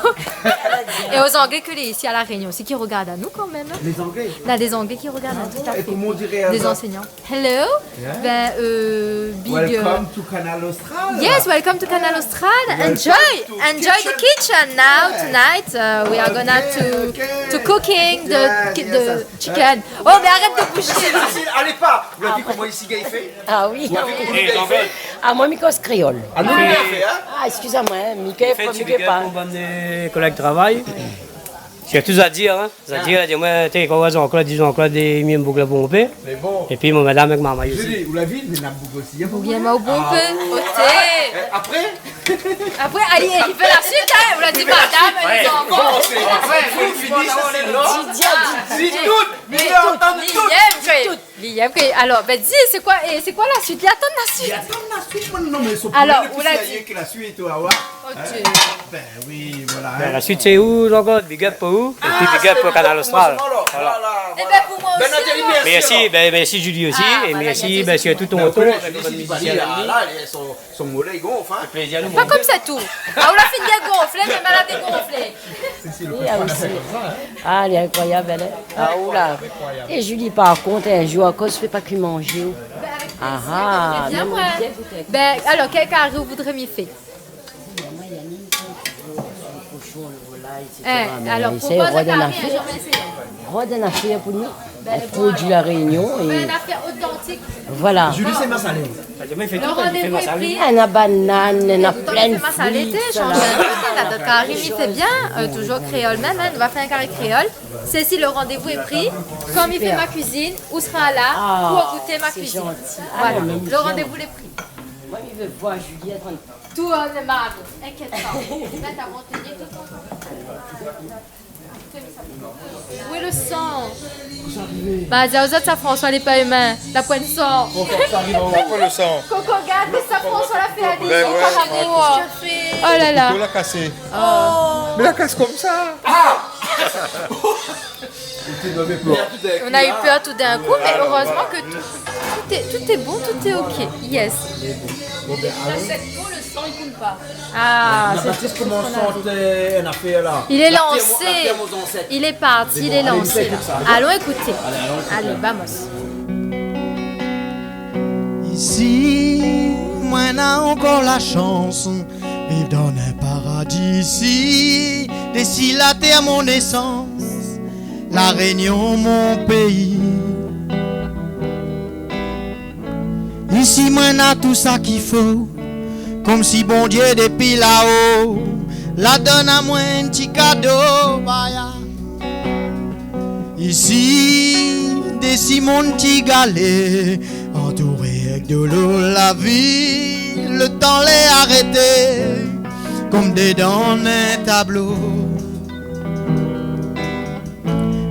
É o Zanglé ke lé isi a La Rényon osi, ki rogard anou kanmèm, in. Lé Zanglé. Na dé Zanglé ki rogard anou, tout à fait. É koman ou diré a zot ? Dé zansègnan. Hello. Yeah. Bin, euh, big, euh, welcome to Kanal Austral. Yes, welcome to Kanal Austral. Enjoy, enjoy the kitchen now, tonight, uh, we are gonna to, to cooking the, the chicken. Oh, mé arèt de bouzé. Fasil, fasil. Alé pa. Ou la vi koman isi i fé ? Ah oui. Ou la vi koman isi i fé ? Ah, moin, mi koz kréol. Ah, nou, nou la fé, in ? Ah, eskiz amoin, in, mi koz, mi koz pa. Fé in ti big up pou bann, euh, kolèg travay. Sirtou Zadir, in. Zadir la di amoin, té, kan ou voi Jean-Claude, di Jean-Claude, mi yèm boug la bonpé. Mé bon. Épi mon madam avèk marmay osi. Julie, ou la vi, mi yèm boug osi, in. Ou yèm boug bonpé, oté. Ah, euh, apré ? Apré, alé, i fé la suit, in. Ou la di madam, lé zanfan. Bon, sé, apré, fo fini, sa, sé lon. Di, di, di, di tout. Li vé antann tout. Li yèm ke, alor, bin, di, sé koi, é sé koi la suit ? Li atann la suit. Li atann la suit, moin, non, mé sé pou... Alor, ou la di ke la suit, ou va voir. Ok. In ? Bin oui, voilà, in. Bin, la suit, sé ou, Jean-Claude ? Big up pou ou. Épi big up pou Kanal Austral. Voilà. Voilà, voilà. É bin, pou moin osi, alor. Mèrsi, bin, mèrsi Julie osi. Ah, é voilà, mèrsi, bin, sirtou tonton, avèk bann mizisien. Son molé i gonf, in. Plézir nou. Pa konmsa tou. Ah, ou la fine dégonflé, mé malad dégonflé. Si, si, lo pèr la fé konmsa, in. Ah, lé inkroiyab, èl, in. Ah, oula. Inkroiyab. É Julie, par kont, in zour, akoz ou fé pa kui manzé, ou ? Ah, ah, mèm bien, moin. Bin, alor, kèl kari ou voudré mi fé ? Moin, Yannick, lo koshon, lo volay, et cetera. Mé alor, éséy propoz in kari, in, mi sa éséy. Rod in afèr pou nou. Bin, in produi La Rényon é... Fé in afèr otantik. Voilà. Julie, sé masalé. Lo randévou lé pri. Néna banane, néna plin de fruits, salad. Super. Néna dot kari, mi fé bien, euh, touzour kréol mèm, in, nou va fé in kari kréol. Cécile, lo randévou lé pri. Kan mi fé ma kuizine, ou sra la pou gout ma kuizine. Super. Ah, sé zanti. Voilà. Ah, mé bien. Lo randévou lé pri. Moin, mi vé voir Julie antrin de Tourn, marmay, inkièt pa. Mèt avan, teni tout. Oué lo san ? Ba, di azot sa, François lé pa imin. La poin san. Koko, gard sa, François la fé ali. Bin oué. Oh la la. Kouto la kasé. Oh. Mé la kas konmsa. Ah ! Nou la u pèr toudinkou, mé erèzman ke tout, tout lé, tout lé bon, tout lé ok. Yes. Bon, bin, alon. Sa sèt bon, lo san i koul pa. Ah, sé tout sak nou la di. Li lé lansé. Li lé parti, li lé lansé la. Alon ékouté. Alé, alon ékouté. Alé, vamos. Isi, moin néna ankor la shans viv dan in paradi isi, dési la tèr mon nésans, La Rényon mon péi. Isi moin néna tout sak i fo, konmsi Bondié dépi lao la donn amoin in ti kado, baya. Isi, dési mon ti galé, antouré èk dolo, la vi, lo tan lé arété. konm dedan in tablo.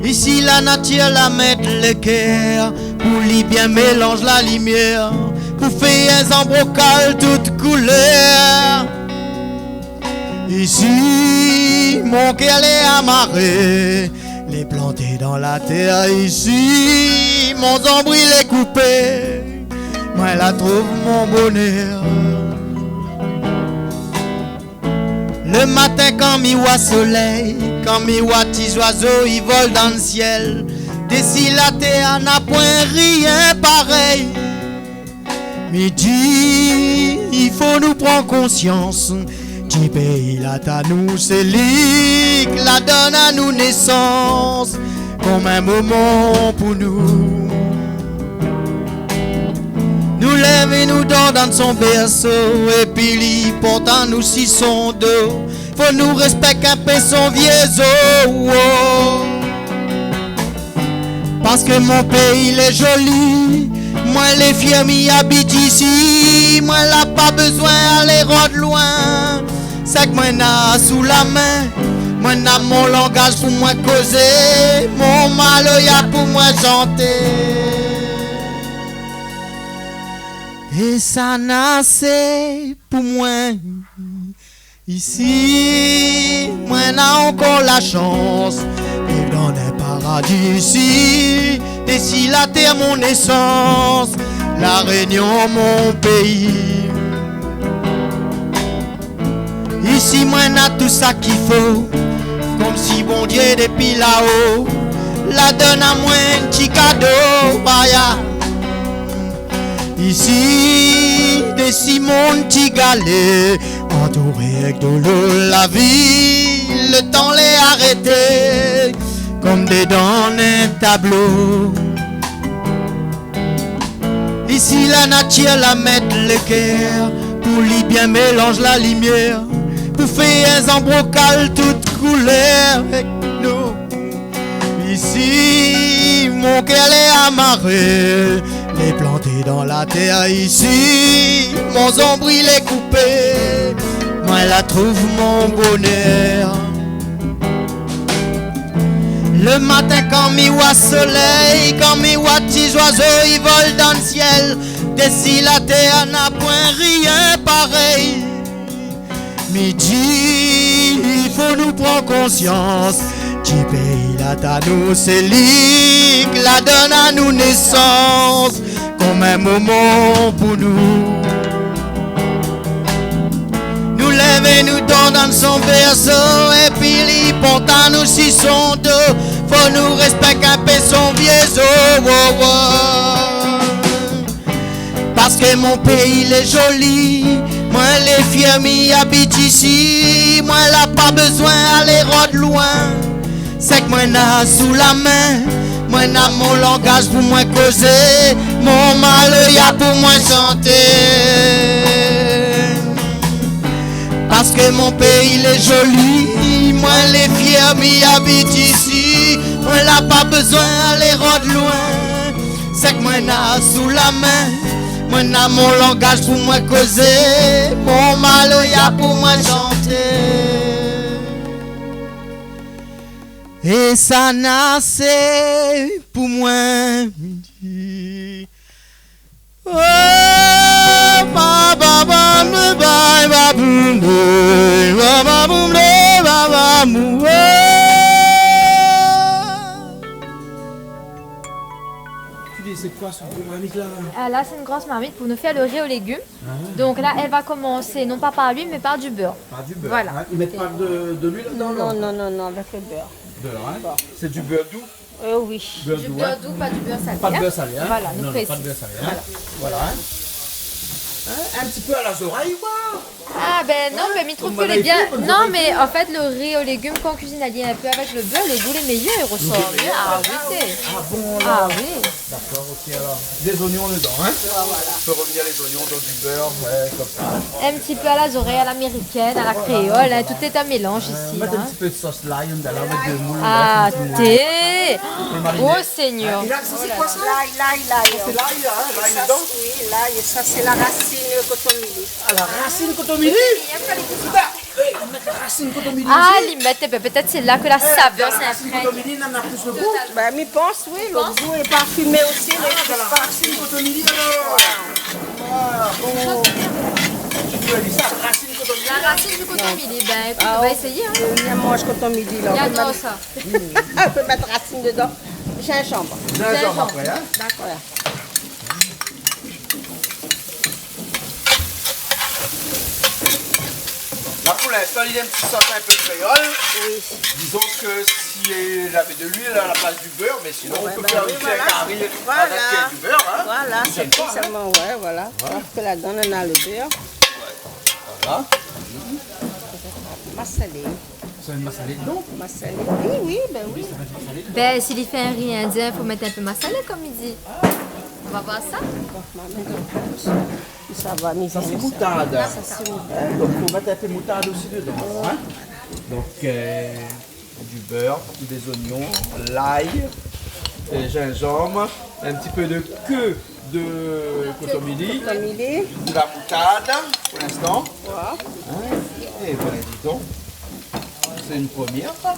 Isi la natir la mèt lékèr pou li bien mélanz la limièr, pou fé in zanbrokal tout koulèr. Isi, mon kèr lé amaré, lé planté dan la tèr. Isi, mon zonbril lé koupé, moin la trouv mon bonèr. Le matin, kan mi oi solèy, kan mi oi ti zoizo i vol dan le sièl, dési la tèr na poin rien parèy. Mi di, i fo nou pran konsians, ti péi la ta nou, sé li ki la donn anou nésans, konm in momon pou nou. Nou lèv é nou dor dan son bèrso, épi li port anou si son do. Fo nou rèspèk in pé son vié zo, oh. Parske mon péi lé zoli, moin lé fièr mi abit isi, moin la pa bezoin alé rod loin. Sak moin na sou la min, moin na mon langaz pou moin kozé, mon maloya pou moin shanté. É sa na asé pou moin. Isi, moin na ankor la shans viv dan in paradi isi, dési la tèr mon nésans, La Rényon mon péi. Isi, moin na tou sak i fo, konm si Bondié dépi lao la donn amoin in ti kado, aya. Isi, dési mon ti galé, antouré èk dolo, la vi, le tan lé arété, konm dedan in tablo. Isi, la natir la mèt lékèr, pou li bien mélanz la limièr, pou fé in zanbrokal tout koulèr èk nou. Isi, mon kèr lé amaré, lé planté dan la tèr. Isi, mon zonbril lé koupé, moin la trouv mon bonèr. Le matin, kan mi oi solèy, kan mi oi ti zoizo i vol dan le sièl, dési la tèr na poin rien parèy. Mi di, i fo nou pran konsians, ti péi la ta nou, sé li ki la donn anou nésans, konm in momon pou nou. Nou lèv é nou dor dan son bèrso, épi li port anou si son do. Fo nou rèspèk in pé son vié zo, oh, oh. Parske mon péi lé zoli, moin lé fièr mi abit isi, moin la pa bezoin alé rod loin. Sak moin na sou la min, moin na mon langaz pou moin kozé, mon maloya pou moin shanté. Parske mon péi lé zoli, moin lé fièr mi abit isi, moin la pa bezoin alé rod loin. Sak moin na sou la min, moin na mon langaz pou moin kozé, mon maloya pou moin shanté. É sa na asé pou moin di. Oh, ba, ba, ba, ba, ba, ba, boum, ba, ba, boum, ba, ba, boum, oh. Tu dis, c'est quoi ce gros marmite là ? Ah, là, c'est une grosse marmite pour nous faire le riz aux légumes. Ah. Donc là, elle va commencer non pas par l'huile, mais par du beurre. Par du beurre, voilà, hein. Ils mettent pas de, de l'huile dedans, non ? Non, non, non, non, avec le beurre. Beurre, hein. Beurre. C'est du beurre doux ? Euh, oui. Beurre doux, hein. Du beurre doux, pas du beurre salé, hein. Pas de beurre salé, hein. Voilà, nous précisons. Non, non, pas de beurre salé, hein. Voilà. Voilà, hein. Hein, un petit peu à la zorèy, quoi. Ah, ben non, ben, mi trouv ke lé bien. Non, mais en fait, le riz aux légumes, quand on cuisine allié un peu avec le beurre, le goût est meilleur, il ressort mieux. Le goût est meilleur. Ah oui, c'est. Ah bon, alors ? Ah oui. D'accord, ok, alors. Des oignons dedans, hein ? Voilà. On fait revenir les oignons dans du beurre, ouais, comme ça. Un petit peu à la zorèy, à l'américaine, à la créole, hein, tout est un mélange ici, hein. Mettre un petit peu de sauce l'ail, on va mettre des moules, là, un petit moule. Ah, té. Et mariné. Oh, Seigneur. Et là, ça, c'est quoi, ça ? L'ail, l'ail, l'ail. C'est l'ail, hein, l'ail dedans ? Ça, oui, l'ail, ça, c'est la racine kotomili. Ah, la racine kotomili ? Oui, il y a pas les petits. Super. Hey, Rasine koton mili. Ah, li mèt, bin, pétèt sé la ke la savèr sé rasine koton mili, nana plis de gou. Bin, mi pans, oui, lo gou lé parfimé osi, lé... Ah, voilà. Rasine koton mili, alor. Voilà, bon. Ou la di sa, rasine koton mili. La rasine du koton mili, bin, ékout, nou va éséyé, hein. Ah, mi manz koton mili, la. Ou pé mèt, ou pé mèt rasine dedan. Zinzanm. Zinzanm apré, hein. Dakor. Voilà. La, pou linstan, li lé in ti sot in pé kréol. Oui. Dizon ke si lavé de luil a la plas du bèr, mé sinon, ou pé fé in ti kari avèk du bèr, hein. Voilà, sé tout sinploman, ouais, voilà. Voilà. Parske ladan, nana lo bèr. Voilà. Masalé. Sa va èt masalé dedan ? Masalé, oui, oui, bin oui. Bin, si li fé in ri indien, fo mèt in pé masalé, konm li di. Nou va voir sa. Sa va, mi... Sa sé moutard. Sa sé moutard. Hein, donk, fo mèt in pé moutard osi dedan, hein. Donk, euh, du bèr, dé zoignon, lay, euh, zinzanm, in ti pé de ke de koton mili, koton mili, de la moutard, pou linstan. Ouais. Hein ? Eh bin, di don. Sé in promièr, sa.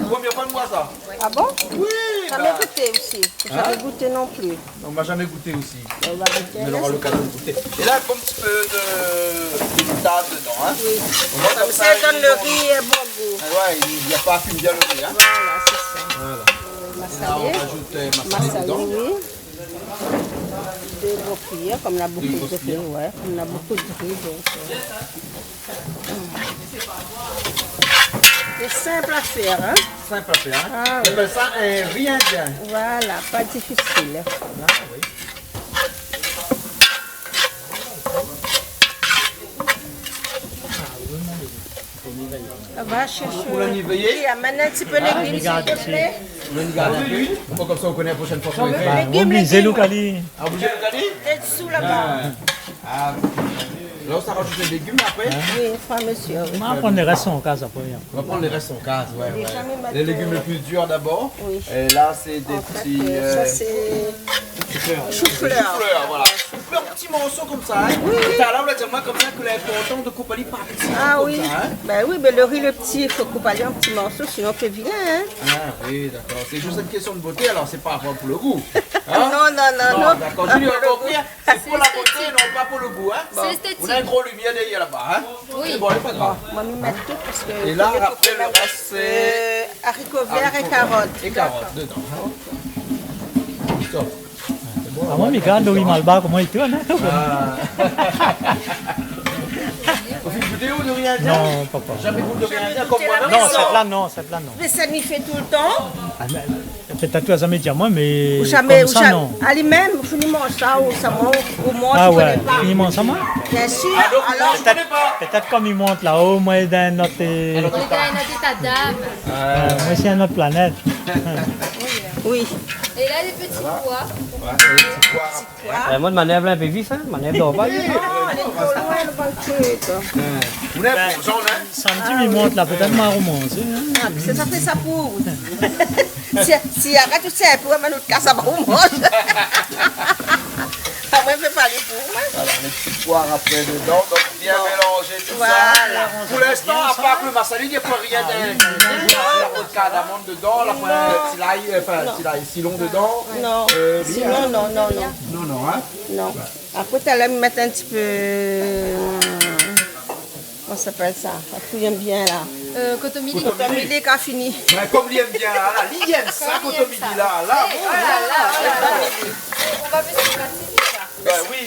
Promièr foi mi voi sa. Ah bon ? Oui, zamé gouté osi. Hein ? Zamé gouté non pli. Non, ma zamé gouté osi. Bin, nou va gouté. Mé nou nora lokazion de gouté. É la, in ti pé de, de moutard dedan, hein. Oui. Konmsa, i done lo ri in bon gou. Ah ouais, i, i parfim bien lo ri, hein. Voilà, sé sa. Voilà. Euh, masalé. É la, nou rajout, euh, masalé dedan. Masalé, oui. Dé gro kuiyèr, konm na bonpé de ri, ouais, konm na bonpé de ri, donk, euh, sé sinp a fèr, hein. Sinp a fèr, hein. Ah, oui. I apèl sa in ri indien. Voilà, pa difisil. Ah, oui. Sa va, shèrsh. Ou la ni véyé ? Oui, amenn in ti pé légim, s'il te plaît. Ou la ni gard in pé. Bon, konmsa, ou koné la proshèn foi. Bin, légim, ou oblizé légim. Légim. Ah, ou oblizé légim. Lé dsou laba. Ah. Ah. La, ou sa rajout lé légim apré ? Oui, in foi, mésyé, oui. Nou va pran lé rès an kaz apré, hein. Nou va pran lé rès an kaz, ouais, ouais. Lé légim lé pli dir dabor. Oui. É la, sé dé ti, euh, sa, sé shouflèr. Shouflèr, voilà. Shouflèr, ti morso konmsa, hein. Oui, oui. Talèr ou la di amoin konmsa ke lé inportan de koup ali par ti morso konmsa, hein. Ah oui. Bin oui, mé lo ri lé pti, i fo koup ali an ti morso, sinon lé vilin, hein. Ah oui, dakor. Sé zis in késtion de boté, alor sé pa pou lo gou. Hein ? Non, non, non, non. Dakor, Julie, ankor pir, sé pou la boté, non pa pou lo gou, hein. Sé estétik. Ou na in gro limièr dèrièr laba, hein. Oui. Mé bon, lé pa grav. Moin, mi mèt tout parske... É la, apré, lo rès, sé... Euh, zariko vèr é karot. É karot dedan, hein. Stop. Ah, moin, mi gard lo ri malbar, koman i tourn, hein. Ah. Ou la fine gouté, ou, lo ri indien ? Non, papa. Zamé gouté lo ri indien konm moin, non. Non, sèt-la, non, sèt-la, non. Mé sa, mi fé toultan. Ah, mé pétèt ou la zamé di amoin, mé... Ou zamé, konmsa, ou za-, non. Ali mèm, ou fini manz sa, ou sa, moin, ou, ou manz, ou koné pa. Ah ouais, fini manz sa, moin ? Biensir, alor, alor, ou koné pa. Pétèt, pétèt konm i mont la-o, moin lé dan in ot, euh, ou lé dan in ot éta d'am. Euh, moin sé in ot planèt. Oui. É la, lé pti poi. Ouais, lé pti poi. Pti poi. Euh, moin, manèv la in pé vif, hein. Manèv dor pa. Non, lé tro loin, lo bann trik. Hein. Ou lé bon, hein. Samdi, mi mont la, pétèt ma romanz, hein. Ah, sé sa, fé sa pou ou. Si, si arèt tout sa, pou amoin, nout ka, sa va ou manz. Amoin, mi fé pa li pou moin. Voilà, lé pti poi apré dedan, donk bien mélanzé tout sa. Voilà. Pou linstan, apar lo masalé, i na poin rien de, la poin kardamom dedan, la poin ti lay, euh, anfin, ti lay, silon dedan. Non. Euh, rien. Silon, non, non, non. Non, non, hein. Non. Apré, talèr, mi mèt in ti pé, euh, koman i apèl sa ? Sa i fouy bien la. Euh, koton mili. Koton mili. Koton mili, kan fini. Ouais, konm li èm bien la, la, li èm sa, koton mili la, la. Eh, oh la la, koton mili. On va mettre sur la cuisine, là. Bin oui.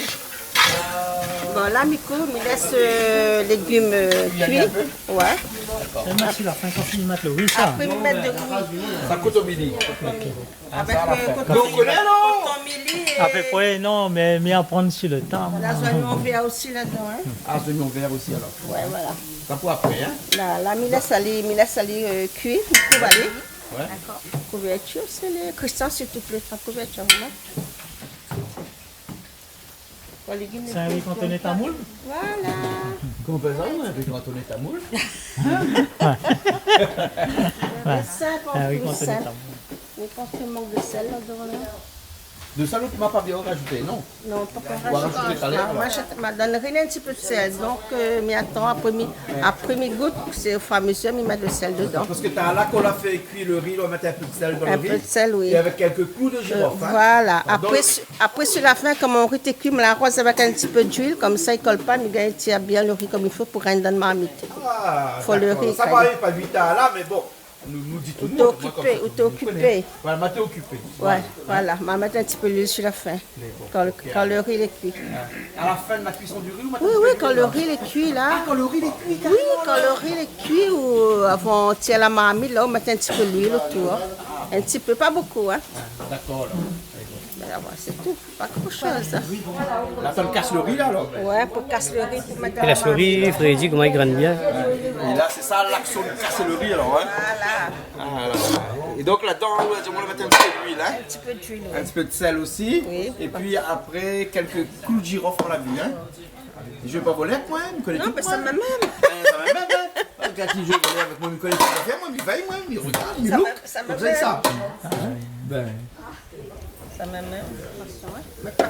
Bon, la, mi kouv, mi lès, euh, légim, euh, kui. Kui in pé. Ouais. Dakor. É mèt si la fin, kan fini mèt lo ri, sa. Apré, mi mèt de kui. Sa, koton mili. Ok. Avèk, euh, koton mili. Mé ou koné, non ? Koton mili é... Apépré, non, mé, mé aprann si lo ta. La zoignon vèr osi ladan, hein. Ah, zoignon vèr osi, alor. Ouais, voilà. Sa pou apré, hein. La, la, mi lès alé, mi lès alé, euh, kui, mi kouv alé. Ouais. Dakor. Kouvèrtir, sé lé, Christian, s'il te plaît, prends couverture, hein. Bon, légim, sé in ri kantoné tamoul ? Voilà. Koman i apèl sa, ou, in ri kantoné tamoul ? Hein ? Ouais. Lo sèl, in ri kantoné tamoul. Mé mi pans ke mank de sèl ladan, la. De sèl ou ma pa bien rajouté, non ? Non, pankor rajouté. Ou va rajouté talèr, alor. Moin, mi done ri in ti pé d'sèl. Donk, euh, mi atann, apré mi, apré mi gout, sé o fur é a mezir mi mèt lo sèl dedan. Parske talèr la, kan ou la fé kui lo ri, ou la mèt in pé d'sèl dan lo ri. In pé d'sèl, oui. É avèk kèk klou de jirof, hein. Voilà. Bon, donk, apré, su-, apré, su la fin, koman lo ri té kui, mi la aroz avèk in ti pé d'luil, konmsa i kol pa, mi gingn tir bien lo ri konm i fo pou rint dan marmit. Ah, dakor. Fo lo ri, sa va, pa vit la, mé bon. Nou, nou di tout lo moun, moin konmsa, ou té okipé. Voilà, moin té okipé. Ouais, voilà. Moin la mèt in ti pé luil su la fin. Mé bon, kan lo, OK, kan lo ri lé kui. A la fin de la cuisson du riz, ou mèt in ti pé luil, la ? Oui, oui, kan lo ri lé kui, la. Ah, kan lo ri lé kui, karéman, la. Oui, kan lo ri lé kui, ou avan tir la marmit, la, ou mèt in ti pé luil otour, hein. In ti pé, pa bonpé, hein. Ah, dakor, la. Mé bon. Voilà, voilà, sé tou. Pa gran shoz, hein. La, ou kas lo ri, la, alor ? Ouais, pou kas lo ri, pou mèt dan la marmit. É la souris, Freddy, koman i grin bien. É la, sé sa, laksion de kas lo ri, alor, hein ? Voilà. Ah, la, la. É donk, ladan, ou la di amoin, ou la mèt in ti pé d'luil, hein ? In ti pé d'luil, oui. In ti pé d'sèl osi. Oui. É pi apré, kèk klou de jirof, ou la vi, hein ? Mi zoué pa volèr avèk moin, mi koné tout, moin. Non, mé sa mèm. Hein, sa mèm, hein. Gard, mi zoué volèr avèk moin, mi koné tout zafèr, moin, mi vèy, moin, mi rogard, mi louk. Sa mèm, sa mèm. Konmsa, sa. Hein ? Ben. Sa mèm, hein.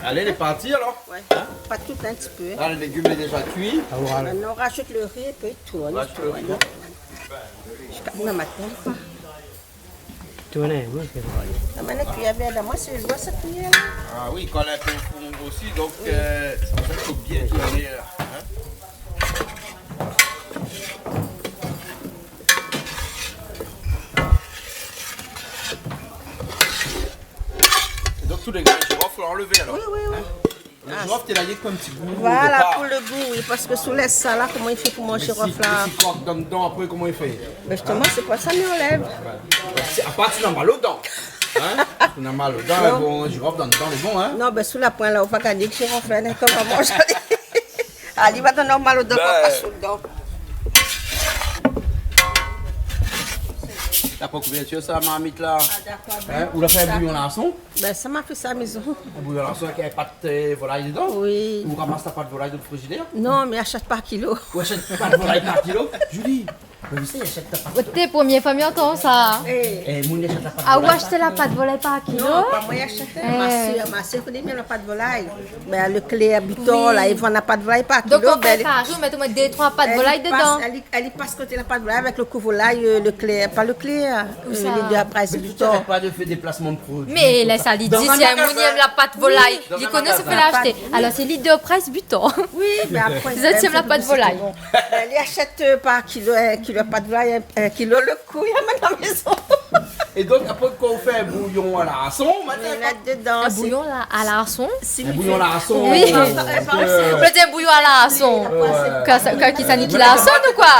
Alé, lé parti, alor. Ouais. Hein ? Pa tout, in ti pé. La, lo légim lé déza kui. Ah, voilà. Mintnan, ou rajout lo ri, épi ou tourn, ou tourn. Rajout lo ri. Ziska demin matin, koi. Tourn, oui, sé vré. La, mintnan, kui bien, la, moin, sé, mi doi sa kui, la. Ah oui, kan lé in pé o fon osi, donk, euh, sé pou sa i fo bien tourné, la. Hein ? Donk, tout lé grin jirof, la anlèv, alor. Oui, oui, oui. Hein ? Lo jirof, té la, i mèt in ti gou o dépar. Voilà, pou lo gou, oui, parske si ou lès sa la, koman i fé pou manz jirof la ? Mé si, mé si kok dan, dan, apré, koman i fé ? Hein ? Ben, zisteman, sé pou sa mi anlèv. Voilà. Sé, a par si ou na mal o dan. Hein ? Si ou na mal o dan, non. Bon, jirof dan, dan, lé bon, hein ? Non, ben, si ou la poin la, ou va gingn jirof la, kan ou va manz ali. Ali va donn aou mal o dan, ben, kan ou va pas o dan. La pa kouvertir sa, marmit la. Ah, dakor, ben, hein, ou la fé in bouyon larson ? Ben, sa, ma fé sa a la mézon. In bouyon larson avèk in pat, euh, volay dedan ? Oui. Ou ramas la pat volay dan lo frizidèr ? Non, mé achèt par kilo. Ou achèt pat volay par kilo ? Julie, mé ou sa, achèt ta pat volay. Oté, promié foi mi antann sa. Eh. Eh, moun i achèt la pat volay par kilo. Ah, ou ashté la pat volay par kilo ? Non, pa moin i ashté, eh, ma sèr, ma sèr i koné bien la pat volay. Ben, Leclerc, Butor, oui, la, i vann la pat volay par kilo. Donk, kan ou fé kari, ou mèt omoin dé, troi pat volay dedan. Èl i pas, èl i, èl i pas koté la pat volay avèk lo kou volay, euh, Leclerc, pa Leclerc, euh, Leader Price Butor. Mé tout sa, pa de fé déplasman de produi. Mé la, sa li di, si in moun i èm la pat volay, li koné, sa fé la ashté. Alor, sé Leader Price Butor. Oui, mé apré, zot i èm la pat volay. Bon. Ben, li ashèt, euh, par kilo, in kilo pat volay, in, in kilo lo kou, li amenn a la mézon. É donk, apré, kan ou fé in bouyon a larson, ou mèt dedan. In bouyon la, a larson ? In bouyon larson. Oui. Donk, euh, ou pé dir bouyon a larson. Ouais, ouais. Koi sa, koi, kisa, Nicky Larson ou koi ?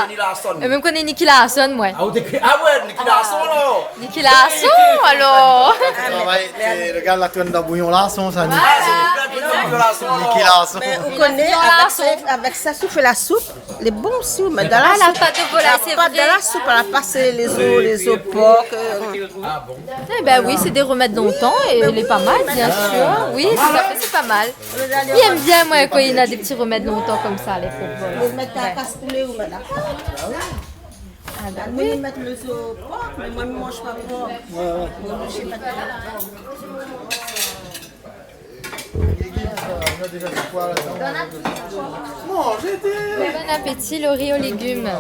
Mé mèm koné Nicky Larson, moin. Ah, ou té, ah ouais, Nicky Larson, alor. Nicky Larson, alor. Travay, sé lo gars la tourn dan bouyon larson, sa, Nicky. Ah, sé lo gars la tourn dan bouyon larson, alor. Nicky Larson. Mé ou koné, avèk sa, avèk sa, si ou fé la soup, lé bon osi, mé dan la soup. Ah, la pat volay, sé vré. La pat dan la soup, la pas lé zo, lé zo por, euh. Ah bon ? Eh ben oui, sé dé remèd lontan é lé pa mal, bien sir. Oui, tout à fait, sé pa mal. Mi èm bien, moin, kan néna dé ti remèd lontan konmsa, lé fo. Ou mèt la kas poulé, ou mèt la. Ah, ben oui. Ou mèt lé zo por, mé moin, mi manz pa por. Ouais, ouais. Moin, mi manz pa por. Bon appétit, le riz aux légumes.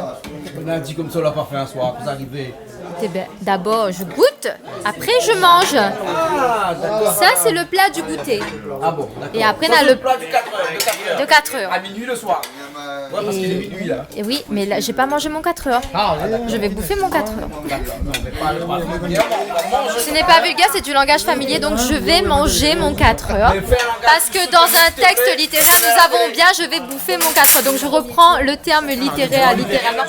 Ou la di konmsa, ou la pa fé in soir, pou sa arivé. Eh ben, d'abord, je goûte, après, je mange. Ah, dakor. Ça, c'est le plat du goûter. Ah bon, dakor. Et après, on a le plat du quatre heures, de quatre heures. De quatre heures. À minuit le soir. Ouais, parce qu'il est minuit, là. Et oui, mais là, j'ai pas mangé mon quatre heures. Ah, ouais, d'accord. Je vais bouffer mon quatre heures. D'accord. Non, mais pas le, pas le, Ce n'est pas vulgaire, c'est du langage familier, donc je vais manger mon quatre heures. Parce que dans un texte littéraire, nous avons bien, je vais bouffer mon quatre heures. Donc je reprends le terme littéraire, littéralement.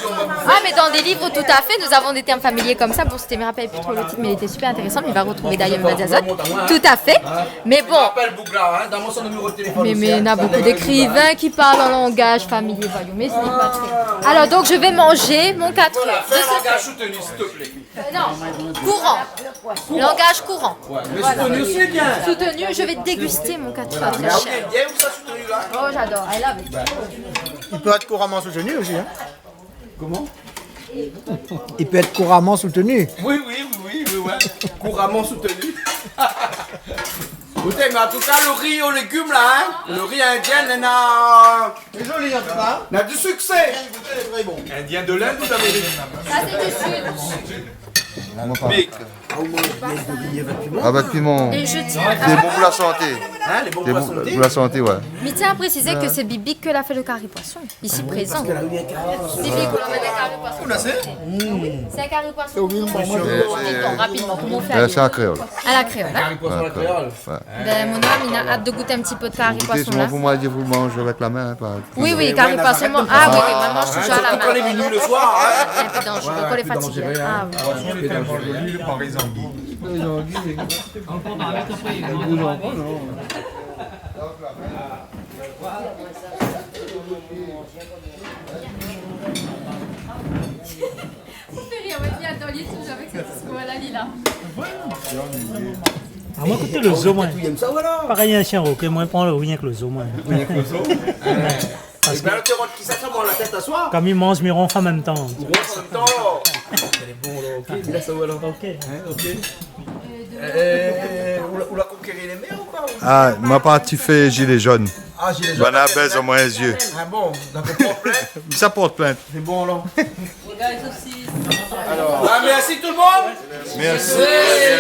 Ah, mais dans des livres, tout à fait, nous avons des termes familiers comme ça. Bon, c'était, mi rapèl pi tro le titre, mais il était super intéressant. Mi va retrouvé d'ailleurs, mi va dir azot. Tout à fait. Mais bon. Mi rapèl Bougla, hein, donn amoin son numéro de téléphone aussi, hein. Mais, mais il y en a beaucoup d'écrivains qui parlent en langage familier, voyons, mais ce n'est pas très. Alors, donc, je vais manger mon quatre heures. Voilà, fais un langage soutenu, s'il te plaît. Euh, non, courant. Courant. Langage courant. Ouais, mais soutenu aussi, bien. Soutenu, je vais déguster mon quatre heures, très cher. Mais bien, ou sa soutenu, là ? Oh, j'adore. I love it. Il peut être couramment soutenu aussi, hein. Comment ? Il peut être couramment soutenu. Oui, oui, oui, oui, oui, ouais. Couramment soutenu. Goutez, mé an tou ka, lo ri o légim la, in, lo ri indien, néna, lé zoli an tou ka, in, néna di siksé. Goutez, lé tré bon. Indien de l'Inde ou d'Amérique ? Sa sé di sid. Big. Avèk piman. É mi tien a, lé bon pou la santé. In, lé bon pou la santé, ouais. Mi tien a présizé ke sé Bibi ke la fé lo kari poison. Isi prézan. Parske la, oui, in kari poison. Bibi, koman i fé in kari poison ? Ou la sé ? Sé in kari poison. Rapidman, rapidman, koman i fé ? Euh, sé a la kréol. A la kréol, in ? Kari poison a la kréol. Ouais. Bin, mon homme, il a hâte de goûter un petit peu de kari poison, la. Goutez, sinon, pou moin, i fo manzé avèk la min, in, pa Oui, oui, kari poison, ah oui, oui, moin mi manz touzour a la min. Sirtou kan lé minuit lo soir, in. Lé pli danzéré, kan lé fatigé. Ah oui. Poison, lé tèlman zoli, lé parèy zangui. Zangui, lé gou ankor, non ? Ou fé rir, ouais, li ador, li lé touzour avèk sèt istoir-la, li la. Ah, moin, koté lo zo, moin. Parèy in shien, OK, moin, pran lo, rienk lo zo, moin. Rienk lo zo ? Parske kan mi manz, mi ronf an mèm tan. Ou ronf an mèm tan. Lé bon, la, OK, mi lès aou alor. OK. In, OK. Euh, ou la, ou la konkéri lé mèr ou pa, ou ? Ah, ma parti fé zilé zone. Ah, zilé zone. Banna bèz amoin zié. Ah bon, donk ou port plint. Sa port plint. Lé bon, la. Alor. Ah, mèrsi tout lo moun. Mèrsi. Mèrsi,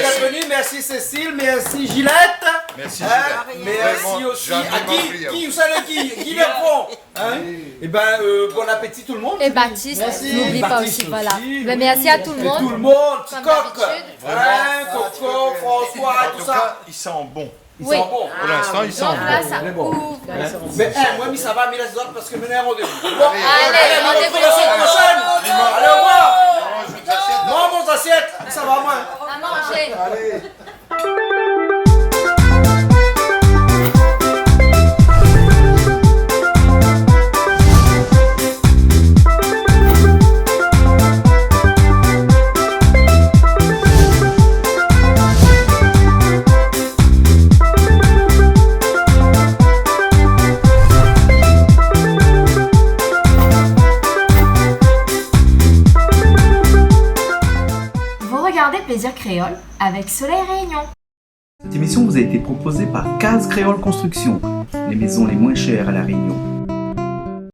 bienvenue. Mèrsi Cécile, mèrsi Gilette. Mèrsi Gilette. Mèrsi osi a Guy, Guy, ou sa lé Guy, Guy Lefranc. In ? Eh ben, euh, bon appétit tout le monde. Et Baptiste, n'oublie pas aussi, voilà. Baptiste aussi, oui. Ben, merci à tout le monde. Et tout le monde, ti kok. Comme d'habitude. Hein, Coco, François, tout ça. En tout cas, i san bon. Oui. I san bon. Pour l'instant, i san bon. Donc là, ça ouvre. Mé, eh, moin, mi sava, mi lès azot parske mi néna randévou. Bon, allez, allez, nou artrouv la semaine prochaine. Allez, au revoir. Manz out asièt. Manz out asièt. Sa va, moin. À manger. Allez. Vous regardez Plaisir Créole avec Soleil Réunion. Cette émission vous a été proposée par Case Créole Construction, les maisons les moins chères à La Réunion.